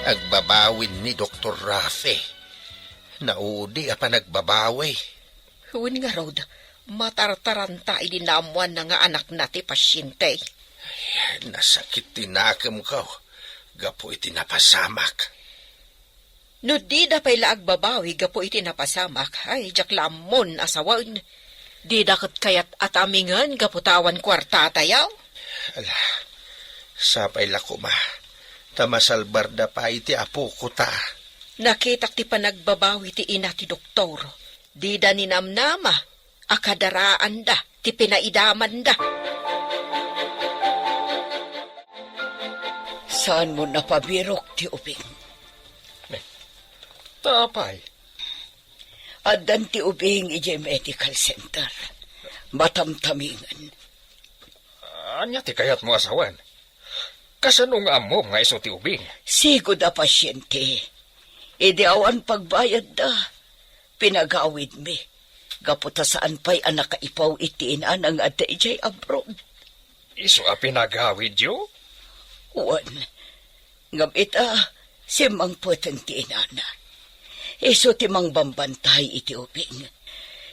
Agbabawin ni Doktor Rafi. Naudi a panagbabawi. Wen ngarud, matartaranta idi naammoanna nga anakna ti pasiente. Ay, nasakit ti nakemko gapu iti napasamak. No dida pay la agbabawi gapu iti napasamak, ay, diak la ammon a sawen. Dida ket kayat a tamingen gapu ta awan kuartatayo. Ala, sapay la koma, ta masalbarda pay ti apoko ta. Nakitak ti panagbabawi ti ina ti doktor. Dida ninamnama a kadaraanda ti pinaidamanda. Saanmo napabirok ti ubing? Ta apay? Addan ti ubing idiay medical center. Matamtamingen. Ania ti kayatmo a sawen? Kasano nga ammom nga isu ti ubing? Sigud a pasiente. Idi awan pagbayadda, pinagawidmi. Gapu ta saan pay a nakaipaw iti inana nga adda idiay abroad. Isu a pinagawidyo? Wen, ngem ita, simmangpeten ti inana. Isu ti mangbambantay iti ubing.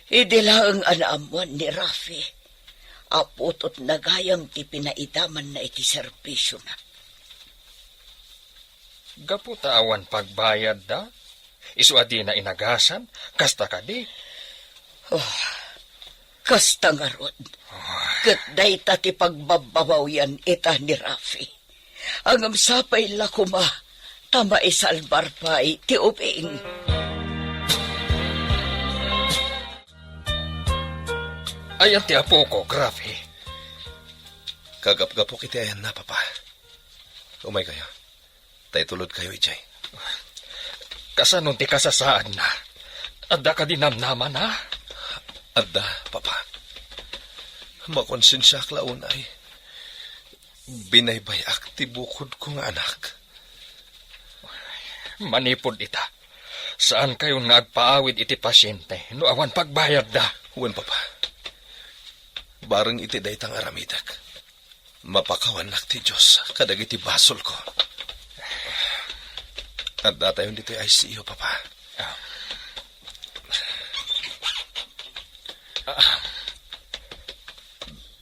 Idi laeng a naammoan ni Rafi, aputotna gayam ti pinaidamanna iti serbisiona. Gapu ta awan pagbayadda, isu a dina inagasan, kasta kadi? Oh, kasta ngarud. Ket dayta ti pagbabbabawian ita ni Rafi. Ngem sapay la koma ta maisalbar pay ti ubing. Ayan ti apok, Rafi. Kagapgapok iti ayanna, Papa. Umaykayo. Ta itulodkayo idiay. Kasano ti kasasaadna? Adda kadi namnamana? Adda, Papa. Makonsensiaak la unay. Binaybay-ak ti bukodko nga anak. Manipud ita, saankayon nga agpaawid iti pasiente no awan pagbayadda. Wen, Papa. Bareng iti dayta nga aramidek, mapakawannak ti Dios kadagiti basolko. Addatayon ditoy I C U, Papa. Ah. Ah.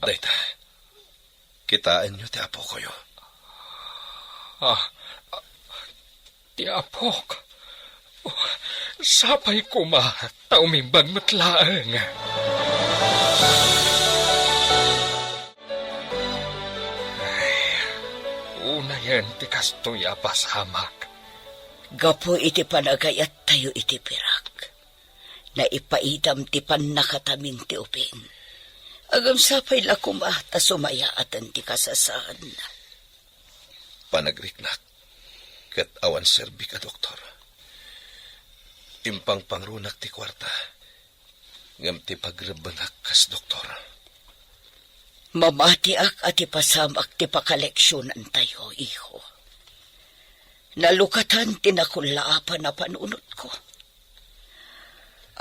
Dayta, kitaenyo ti apokoyo. Ah, ah, ti apok. Oh, sapay koma ta umimbag met laeng. Ay, unayen ti kastoy a pasamak. Gapu iti panagayattayo iti pirak, naipaidam ti pannakatamin ti ubing. Ngem sapay la koma ta sumayaaten ti kasasaadna. Panagriknak ket awan serbik a doktor. Impangpangrunak ti kuarta, ngem ti pagrebbengak kas doktor. Mamatiak a ti pasamak ti pakaleksionantayo, iho. Nalukatan ti nakullaapan a panunotko.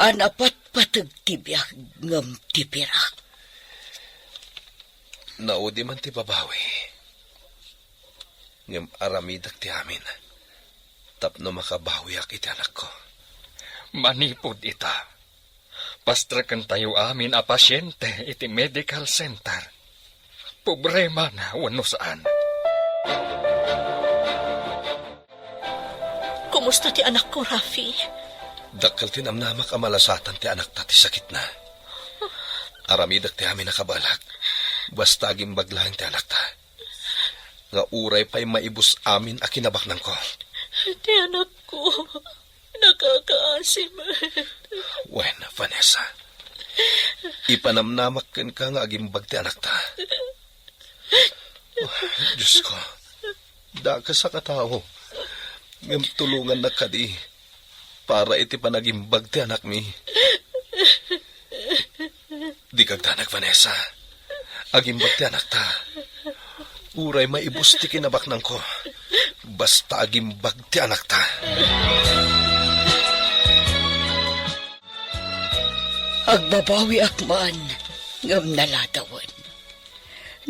A napatpateg ti biag ngem ti pirak. Naudi man ti babawi, ngem aramidek ti amin tapno makabawiak iti anakko. Manipud ita, pastrekentayo amin a pasiente iti medical center. Pobre man wenno saan. Kumusta ti anakko, Rafi? Dakkel ti namnamak a malasatan ti anakta ti sakitna. Aramidek ti amin a kabaelak, basta agimbag laeng ti anakta. Nga uray pay maibus amin a kinabaknangko. Ti anakko, nakakaasi met. Wen, Vanessa, ipanamnamak kenka nga agimbag ti anakta. Oh, Diosko, dakes a katao, ngem tulongannak kadi para iti panagimbag ti anakmi. Dika agdanag, Vanessa. Agimbag ti anakta. Uray maibus ti kinabaknangko, basta agimbag ti anakta. Agbabawiak man, ngem naladawen.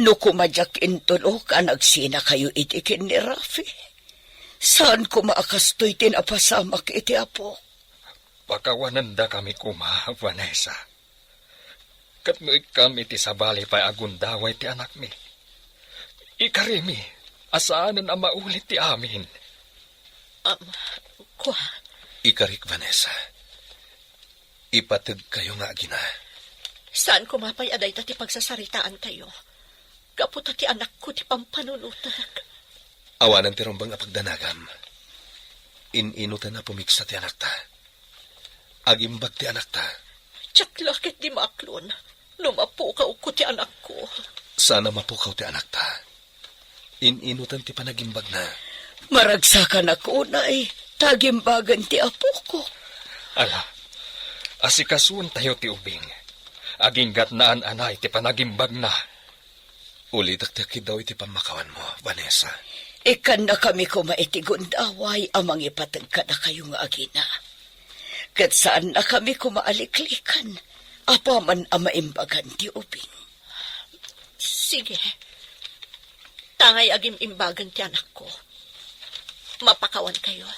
No koma diak intulok a nagsinakayo iti ken ni Rafi, saan koma a kastoy ti napasamak iti Apo. Pakawanendakami koma, Vanessa. Ket no ikkami ti sabali pay a gundaway ti anakmi, ikarimi a saanen a maulit ti amin. Ama, kua. Ikarik, Vanessa. Ipategkayo nga agina. Saan koma pay a dayta ti pagsasaritaantayo? Gapu ta ti anakko ti pampanunotek. Awanen ti rumbeng a pagdanagam. In-inutan a pumigsa ti anakta. Agimbag ti anakta. Diak la ket di maaklon no mapukawko ti anakko. Saan a mapukaw ti anakta. In-inutan ti panagimbagna. Maragsakanak unay, ta agimbagen ti apoko. Ala, asikasuentayo ti ubing. Aginggatnaan anay ti panagimbagna. Ulitek ti akiddaw iti pammakawanmo, Vanessa. Ikkannakami koma iti gundaway a mangipateg kadakayo nga agina. Ket saannakami koma a liklikan apaman a maimbagan ti ubing. Sige. Tangay agim-imbagen ti anakko. Mapakawankayo.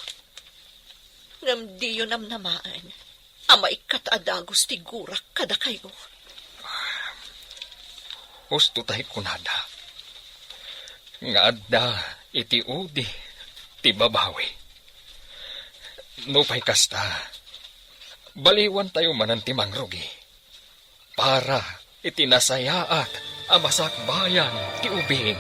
Ngem diyo namnamaen a maikkat a dagus ti gurak kadakayo. Husto tay kunada nga adda iti udi ti babawi. Nupay kasta, baliwantayo manen ti mangrugi para iti nasayaat a masakbayan ti ubing.